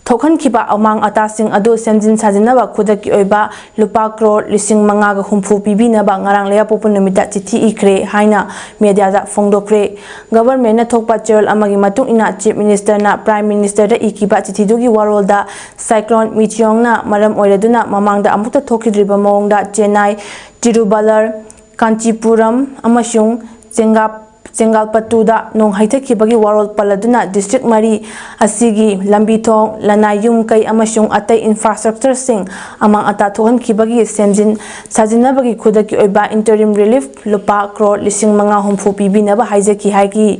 ꯊꯣꯛꯍꯟꯈꯤꯕ ꯑꯃꯥꯡ ꯑꯇꯥꯁꯤꯡ ꯑꯗꯨ ꯁꯦꯝꯖꯤꯟ ꯁꯥꯖꯤꯟꯅꯕ ꯈꯨꯗꯛꯀꯤ ꯑꯣꯏꯕ ꯂꯨꯄꯥ ꯀ꯭ꯔꯣꯔ ꯂꯤꯁꯤꯡ ꯃꯉꯥꯒ ꯍꯨꯝꯐꯨ ꯄꯤꯕꯤꯅꯕ ꯉꯔꯥꯡ ꯂꯩꯕꯥꯛꯄꯣꯛꯄ ꯅꯨꯃꯤꯠꯇ ꯆꯤꯊꯤ ꯏꯈ꯭ꯔꯦ ꯍꯥꯏꯅ ꯃꯦꯗꯤꯌꯥꯗ ꯐꯣꯡꯗꯣꯛꯈ꯭ꯔꯦ꯫ ꯒꯚꯔꯟꯃꯦꯟꯠꯅ ꯊꯣꯛꯄ ꯆꯌꯣꯜ ꯑꯃꯒꯤ ꯃꯇꯨꯡ ꯏꯟꯅ Chief Ministerꯅ Prime Ministerꯗ ꯏꯈꯤꯕ ꯆꯤꯊꯤꯗꯨꯒꯤ ꯋꯥꯔꯣꯜꯗ Cyclone ꯃꯤꯆꯣꯡꯅ ꯃꯔꯝ ꯑꯣꯏꯔꯗꯨꯅ ꯃꯃꯥꯡꯗ ꯑꯃꯨꯛꯇ ꯊꯣꯛꯈꯤꯗ꯭ꯔꯤꯕ ꯃꯑꯣꯡꯗ ꯆꯦꯟꯅꯥꯏ, ꯇꯤꯔꯨꯕꯂꯔ, ꯀꯥꯟꯆꯤꯄꯨꯔꯝ ꯑꯃꯁꯨꯡ ꯆꯦꯡꯒꯥꯞ-, ꯆꯦꯡꯒꯥꯜꯄꯠꯇꯨꯗ ꯅꯣꯡ ꯍꯩꯊꯈꯤꯕꯒꯤ ꯋꯥꯔꯣꯜ ꯄꯜꯂꯗꯨꯅ district ꯃꯔꯤ ꯑꯁꯤꯒꯤ ꯂꯝꯕꯤ ꯊꯣꯡ, ꯂꯅꯥꯏ ꯌꯨꯝ ꯀꯩ ꯑꯃꯁꯨꯡ ꯑꯇꯩ infrastructureꯁꯤꯡ ꯑꯃꯥꯡ ꯑꯇꯥ ꯊꯣꯛꯍꯟꯈꯤꯕꯒꯤ ꯁꯦꯝꯖꯤꯟ ꯁꯥꯖꯤꯟꯅꯕꯒꯤ ꯈꯨꯗꯛꯀꯤ ꯑꯣꯏꯕ interim relief ꯂꯨꯄꯥ ꯀ꯭ꯔꯣꯔ ꯂꯤꯁꯤꯡ ꯃꯉꯥ ꯍꯨꯝꯐꯨ ꯄꯤꯕꯤꯅꯕ ꯍꯥꯏꯖꯈꯤ ꯍꯥꯏꯈꯤ꯫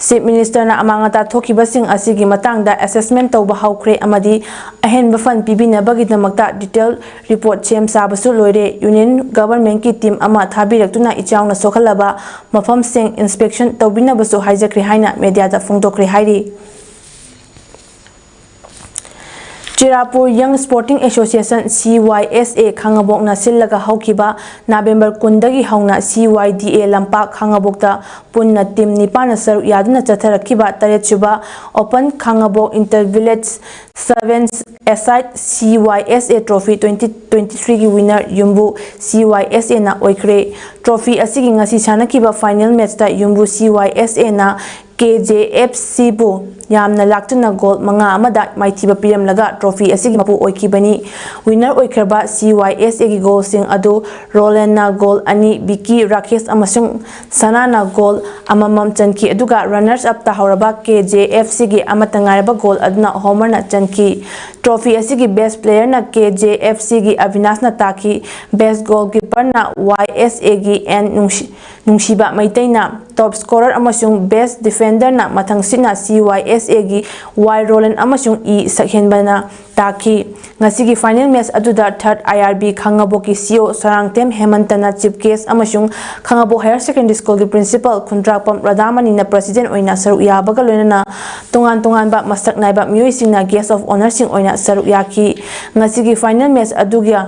Chief Ministerꯅ ꯑꯃꯥꯡ ꯑꯇꯥ ꯊꯣꯛꯈꯤꯕꯁꯤꯡ ꯑꯁꯤꯒꯤ ꯃꯇꯥꯡꯗ assessment ꯇꯧꯕ ꯍꯧꯈ꯭ꯔꯦ ꯑꯃꯗꯤ ꯑꯍꯦꯟꯕ fund ꯄꯤꯕꯤꯅꯕꯒꯤꯗꯃꯛꯇ detail report ꯁꯦꯝ ꯁꯥꯕꯁꯨ ꯂꯣꯏꯔꯦ꯫ Union governmentꯀꯤ team ꯑꯃ ꯊꯥꯕꯤꯔꯛꯇꯨꯅ ꯏꯆꯥꯎꯅ ꯁꯣꯛꯍꯜꯂꯕ ꯃꯐꯝꯁꯤꯡ inspection ꯇꯧꯕꯤꯅꯕꯁꯨ ꯍꯥꯏꯖꯈ꯭ꯔꯦ ꯍꯥꯏꯅ ꯃꯦꯗꯤꯌꯥꯗ ꯐꯣꯡꯗꯣꯛꯈ꯭ꯔꯦ ꯍꯥꯏꯔꯤ꯫ ꯆꯨꯔꯥꯄꯨꯔ Young Sporting Association, C Y S A, ꯈꯥꯉꯕꯣꯛꯅ ꯁꯤꯜꯂꯒ ꯍꯧꯈꯤꯕ ꯅꯕꯦꯝꯕꯔ ꯀꯨꯟꯗꯒꯤ ꯍꯧꯅ C Y D A ꯂꯝꯄꯥꯛ ꯈꯥꯉꯕꯣꯛꯇ ꯄꯨꯟꯅ team ꯅꯤꯄꯥꯟꯅ ꯁꯔꯨꯛ ꯌꯥꯗꯨꯅ ꯆꯠꯊꯔꯛꯈꯤꯕ ꯇꯔꯦꯠꯁꯨꯕ Open Khangabok Inter Village Sevens Aside C Y S A Trophy twenty twenty-threeꯒꯤ winner ꯌꯨꯝꯕꯨ C Y S Aꯅ ꯑꯣꯏꯈ꯭ꯔꯦ꯫ Trophy ꯑꯁꯤꯒꯤ ꯉꯁꯤ ꯁꯥꯟꯅꯈꯤꯕ final matchꯇ ꯌꯨꯝꯕꯨ C Y S Aꯅ K J F Cꯕꯨ ꯌꯥꯝꯅ ꯂꯥꯛꯇꯨꯅ goal ꯃꯉꯥ ꯑꯃꯗ ꯃꯥꯏꯊꯤꯕ ꯄꯤꯔꯝꯂꯒ trophy ꯑꯁꯤꯒꯤ ꯃꯄꯨ ꯑꯣꯏꯈꯤꯕꯅꯤ꯫ Winner ꯑꯣꯏꯈ꯭ꯔꯕ C Y S Aꯒꯤ goalꯁꯤꯡ ꯑꯗꯨ ꯔꯣꯂꯦꯟꯅ goal ꯑꯅꯤ, ꯕꯤꯀꯤ, ꯔꯥꯀꯦꯁ ꯑꯃꯁꯨꯡ ꯁꯅꯥꯅ goal ꯑꯃꯃꯝ ꯆꯟꯈꯤ, ꯑꯗꯨꯒ runners up ꯇꯥꯍꯧꯔꯕ K J F Cꯒꯤ ꯑꯃꯠꯇ ꯉꯥꯏꯔꯕ goal ꯑꯗꯨꯅ Homerꯅ ꯆꯟꯈꯤ꯫ Trophy ꯑꯁꯤꯒꯤ best playerꯅ K J F Cꯒꯤ ꯑꯕꯤꯅꯥꯁꯅ ꯇꯥꯈꯤ꯫ Best goalkeeperꯅ Y S Aꯒꯤ N ꯅꯨꯡꯁꯤ-, ꯅꯨꯡꯁꯤꯕ ꯃꯩꯇꯩꯅ, top scorer ꯑꯃꯁꯨꯡ best defenderꯅ ꯃꯊꯪꯁꯤꯠꯅ C Y S Aꯒꯤ Y ꯔꯣꯂꯦꯟ ꯑꯃꯁꯨꯡ E ꯁꯛꯍꯦꯟꯕꯅ ꯇꯥꯈꯤ꯫ ꯉꯁꯤꯒꯤ final match ꯑꯗꯨꯗ third I R B ꯈꯥꯉꯕꯣꯛꯀꯤ C E O Sarangthem ꯍꯦꯃꯟꯇꯅ chief guest ꯑꯃꯁꯨꯡ ꯈꯥꯉꯕꯣꯛ Higher Secondary School ꯒꯤ principal ꯈꯨꯟꯗ꯭ꯔꯥꯛꯄꯝ ꯔꯥꯙꯥꯃꯅꯤꯅ president ꯑꯣꯏꯅ ꯁꯔꯨꯛ ꯌꯥꯕꯒ ꯂꯣꯏꯅꯅ ꯇꯣꯉꯥꯟ ꯇꯣꯉꯥꯟꯕ ꯃꯁꯛ ꯅꯥꯏꯕ ꯃꯤꯑꯣꯏꯁꯤꯡꯅ guest of honour ꯁꯤꯡ ꯑꯣꯏꯅ ꯁꯔꯨꯛ ꯌꯥꯈꯤ꯫ ꯉꯁꯤꯒꯤ final match ꯑꯗꯨꯒꯤ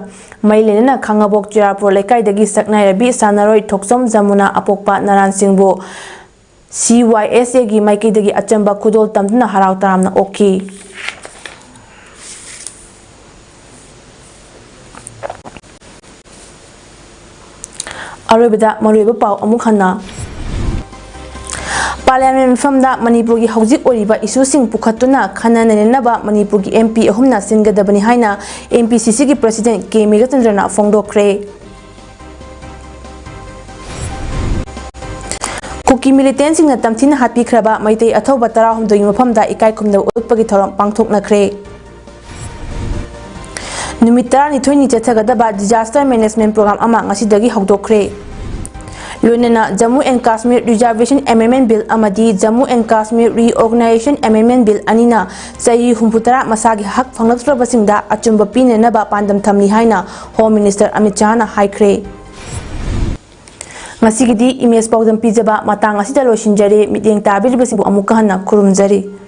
ꯃꯔꯤ ꯂꯩꯅꯅ ꯈꯥꯉꯕꯣꯛ ꯆꯨꯔꯥꯄꯨꯔ ꯂꯩꯀꯥꯏꯗꯒꯤ ꯁꯛꯅꯥꯏꯔꯕꯤ ꯁꯥꯟꯅꯔꯣꯏ ꯊꯣꯛꯆꯣꯝ Yamuna ꯑꯄꯣꯛꯄ ꯅꯔꯥꯟꯁꯤꯡꯕꯨ C Y S A ꯒꯤ ꯃꯥꯏꯀꯩꯗꯒꯤ ꯑꯆꯝꯕ ꯈꯨꯗꯣꯜ ꯇꯝꯗꯨꯅ ꯍꯔꯥꯎ ꯇꯌꯥꯝꯅ ꯑꯣꯛꯈꯤ꯫ ꯑꯔꯣꯏꯕꯗ ꯃꯔꯨꯑꯣꯏꯕ ꯄꯥꯎ ꯑꯃꯨꯛ ꯍꯟꯅ꯫ Parliament ꯃꯤꯐꯝꯗ ꯃꯅꯤꯄꯨꯔꯒꯤ ꯍꯧꯖꯤꯛ ꯑꯣꯏꯔꯤꯕ ꯏꯁꯨꯁꯤꯡ ꯄꯨꯈꯠꯇꯨꯅ ꯈꯟꯅ ꯅꯩꯅꯅꯕ ꯃꯅꯤꯄꯨꯔꯒꯤ M P ꯑꯍꯨꯝꯅ ꯁꯤꯟꯒꯗꯕꯅꯤ ꯍꯥꯏꯅ M P C C ꯒꯤ president ꯀꯦ ꯃꯤꯔꯆꯟꯗ꯭ꯔꯅ ꯐꯣꯡꯗꯣꯛꯈ꯭ꯔꯦ꯫ ꯀꯨꯀꯤ militantꯁꯤꯡꯅ ꯇꯝꯊꯤꯅ ꯍꯥꯠꯄꯤꯈ꯭ꯔꯕ ꯃꯩꯇꯩ ꯑꯊꯧꯕ ꯇꯔꯥꯍꯨꯝꯗꯣꯏꯒꯤ ꯃꯐꯝꯗ ꯏꯀꯥꯏ ꯈꯨꯝꯅꯕ ꯎꯠꯄꯒꯤ ꯊꯧꯔꯝ ꯄꯥꯡꯊꯣꯛꯅꯈ꯭ꯔꯦ꯫ ꯅꯨꯃꯤꯠ ꯇꯔꯥꯅꯤꯊꯣꯏꯅꯤ ꯆꯠꯊꯒꯗꯕ disaster management program ꯑꯃ ꯉꯁꯤꯗꯒꯤ ꯍꯧꯗꯣꯛꯈ꯭ꯔꯦ꯫ ꯂꯣꯏꯅꯅ Jammu and Kashmir Reservation Amendment Bill ꯑꯃꯗꯤ Jammu and Kashmir Reorganization Amendment Bill ꯑꯅꯤꯅ ꯆꯍꯤ ꯍꯨꯝꯐꯨꯇꯔꯥ ꯃꯁꯥꯒꯤ ꯍꯛ ꯐꯪꯂꯛꯇ꯭ꯔꯕꯁꯤꯡꯗ ꯑꯆꯨꯝꯕ ꯄꯤꯅꯅꯕ ꯄꯥꯟꯗꯝ ꯊꯝꯂꯤ ꯍꯥꯏꯅ Home Minister ꯑꯃꯤꯠ ꯁꯍꯥꯅ ꯍꯥꯏꯈ꯭ꯔꯦ꯫ ꯉꯁꯤꯒꯤꯗꯤ ꯏꯃꯦꯖ ꯄꯥꯎꯗꯝ ꯄꯤꯖꯕ ꯃꯇꯥꯡ ꯑꯁꯤꯗ ꯂꯣꯏꯁꯤꯟꯖꯔꯦ꯫ ꯃꯤꯠꯌꯦꯡ ꯇꯥꯕꯤꯔꯤꯕꯁꯤꯡꯕꯨ ꯑꯃꯨꯛꯀ ꯍꯟꯅ ꯈꯨꯔꯨꯝꯖꯔꯤ꯫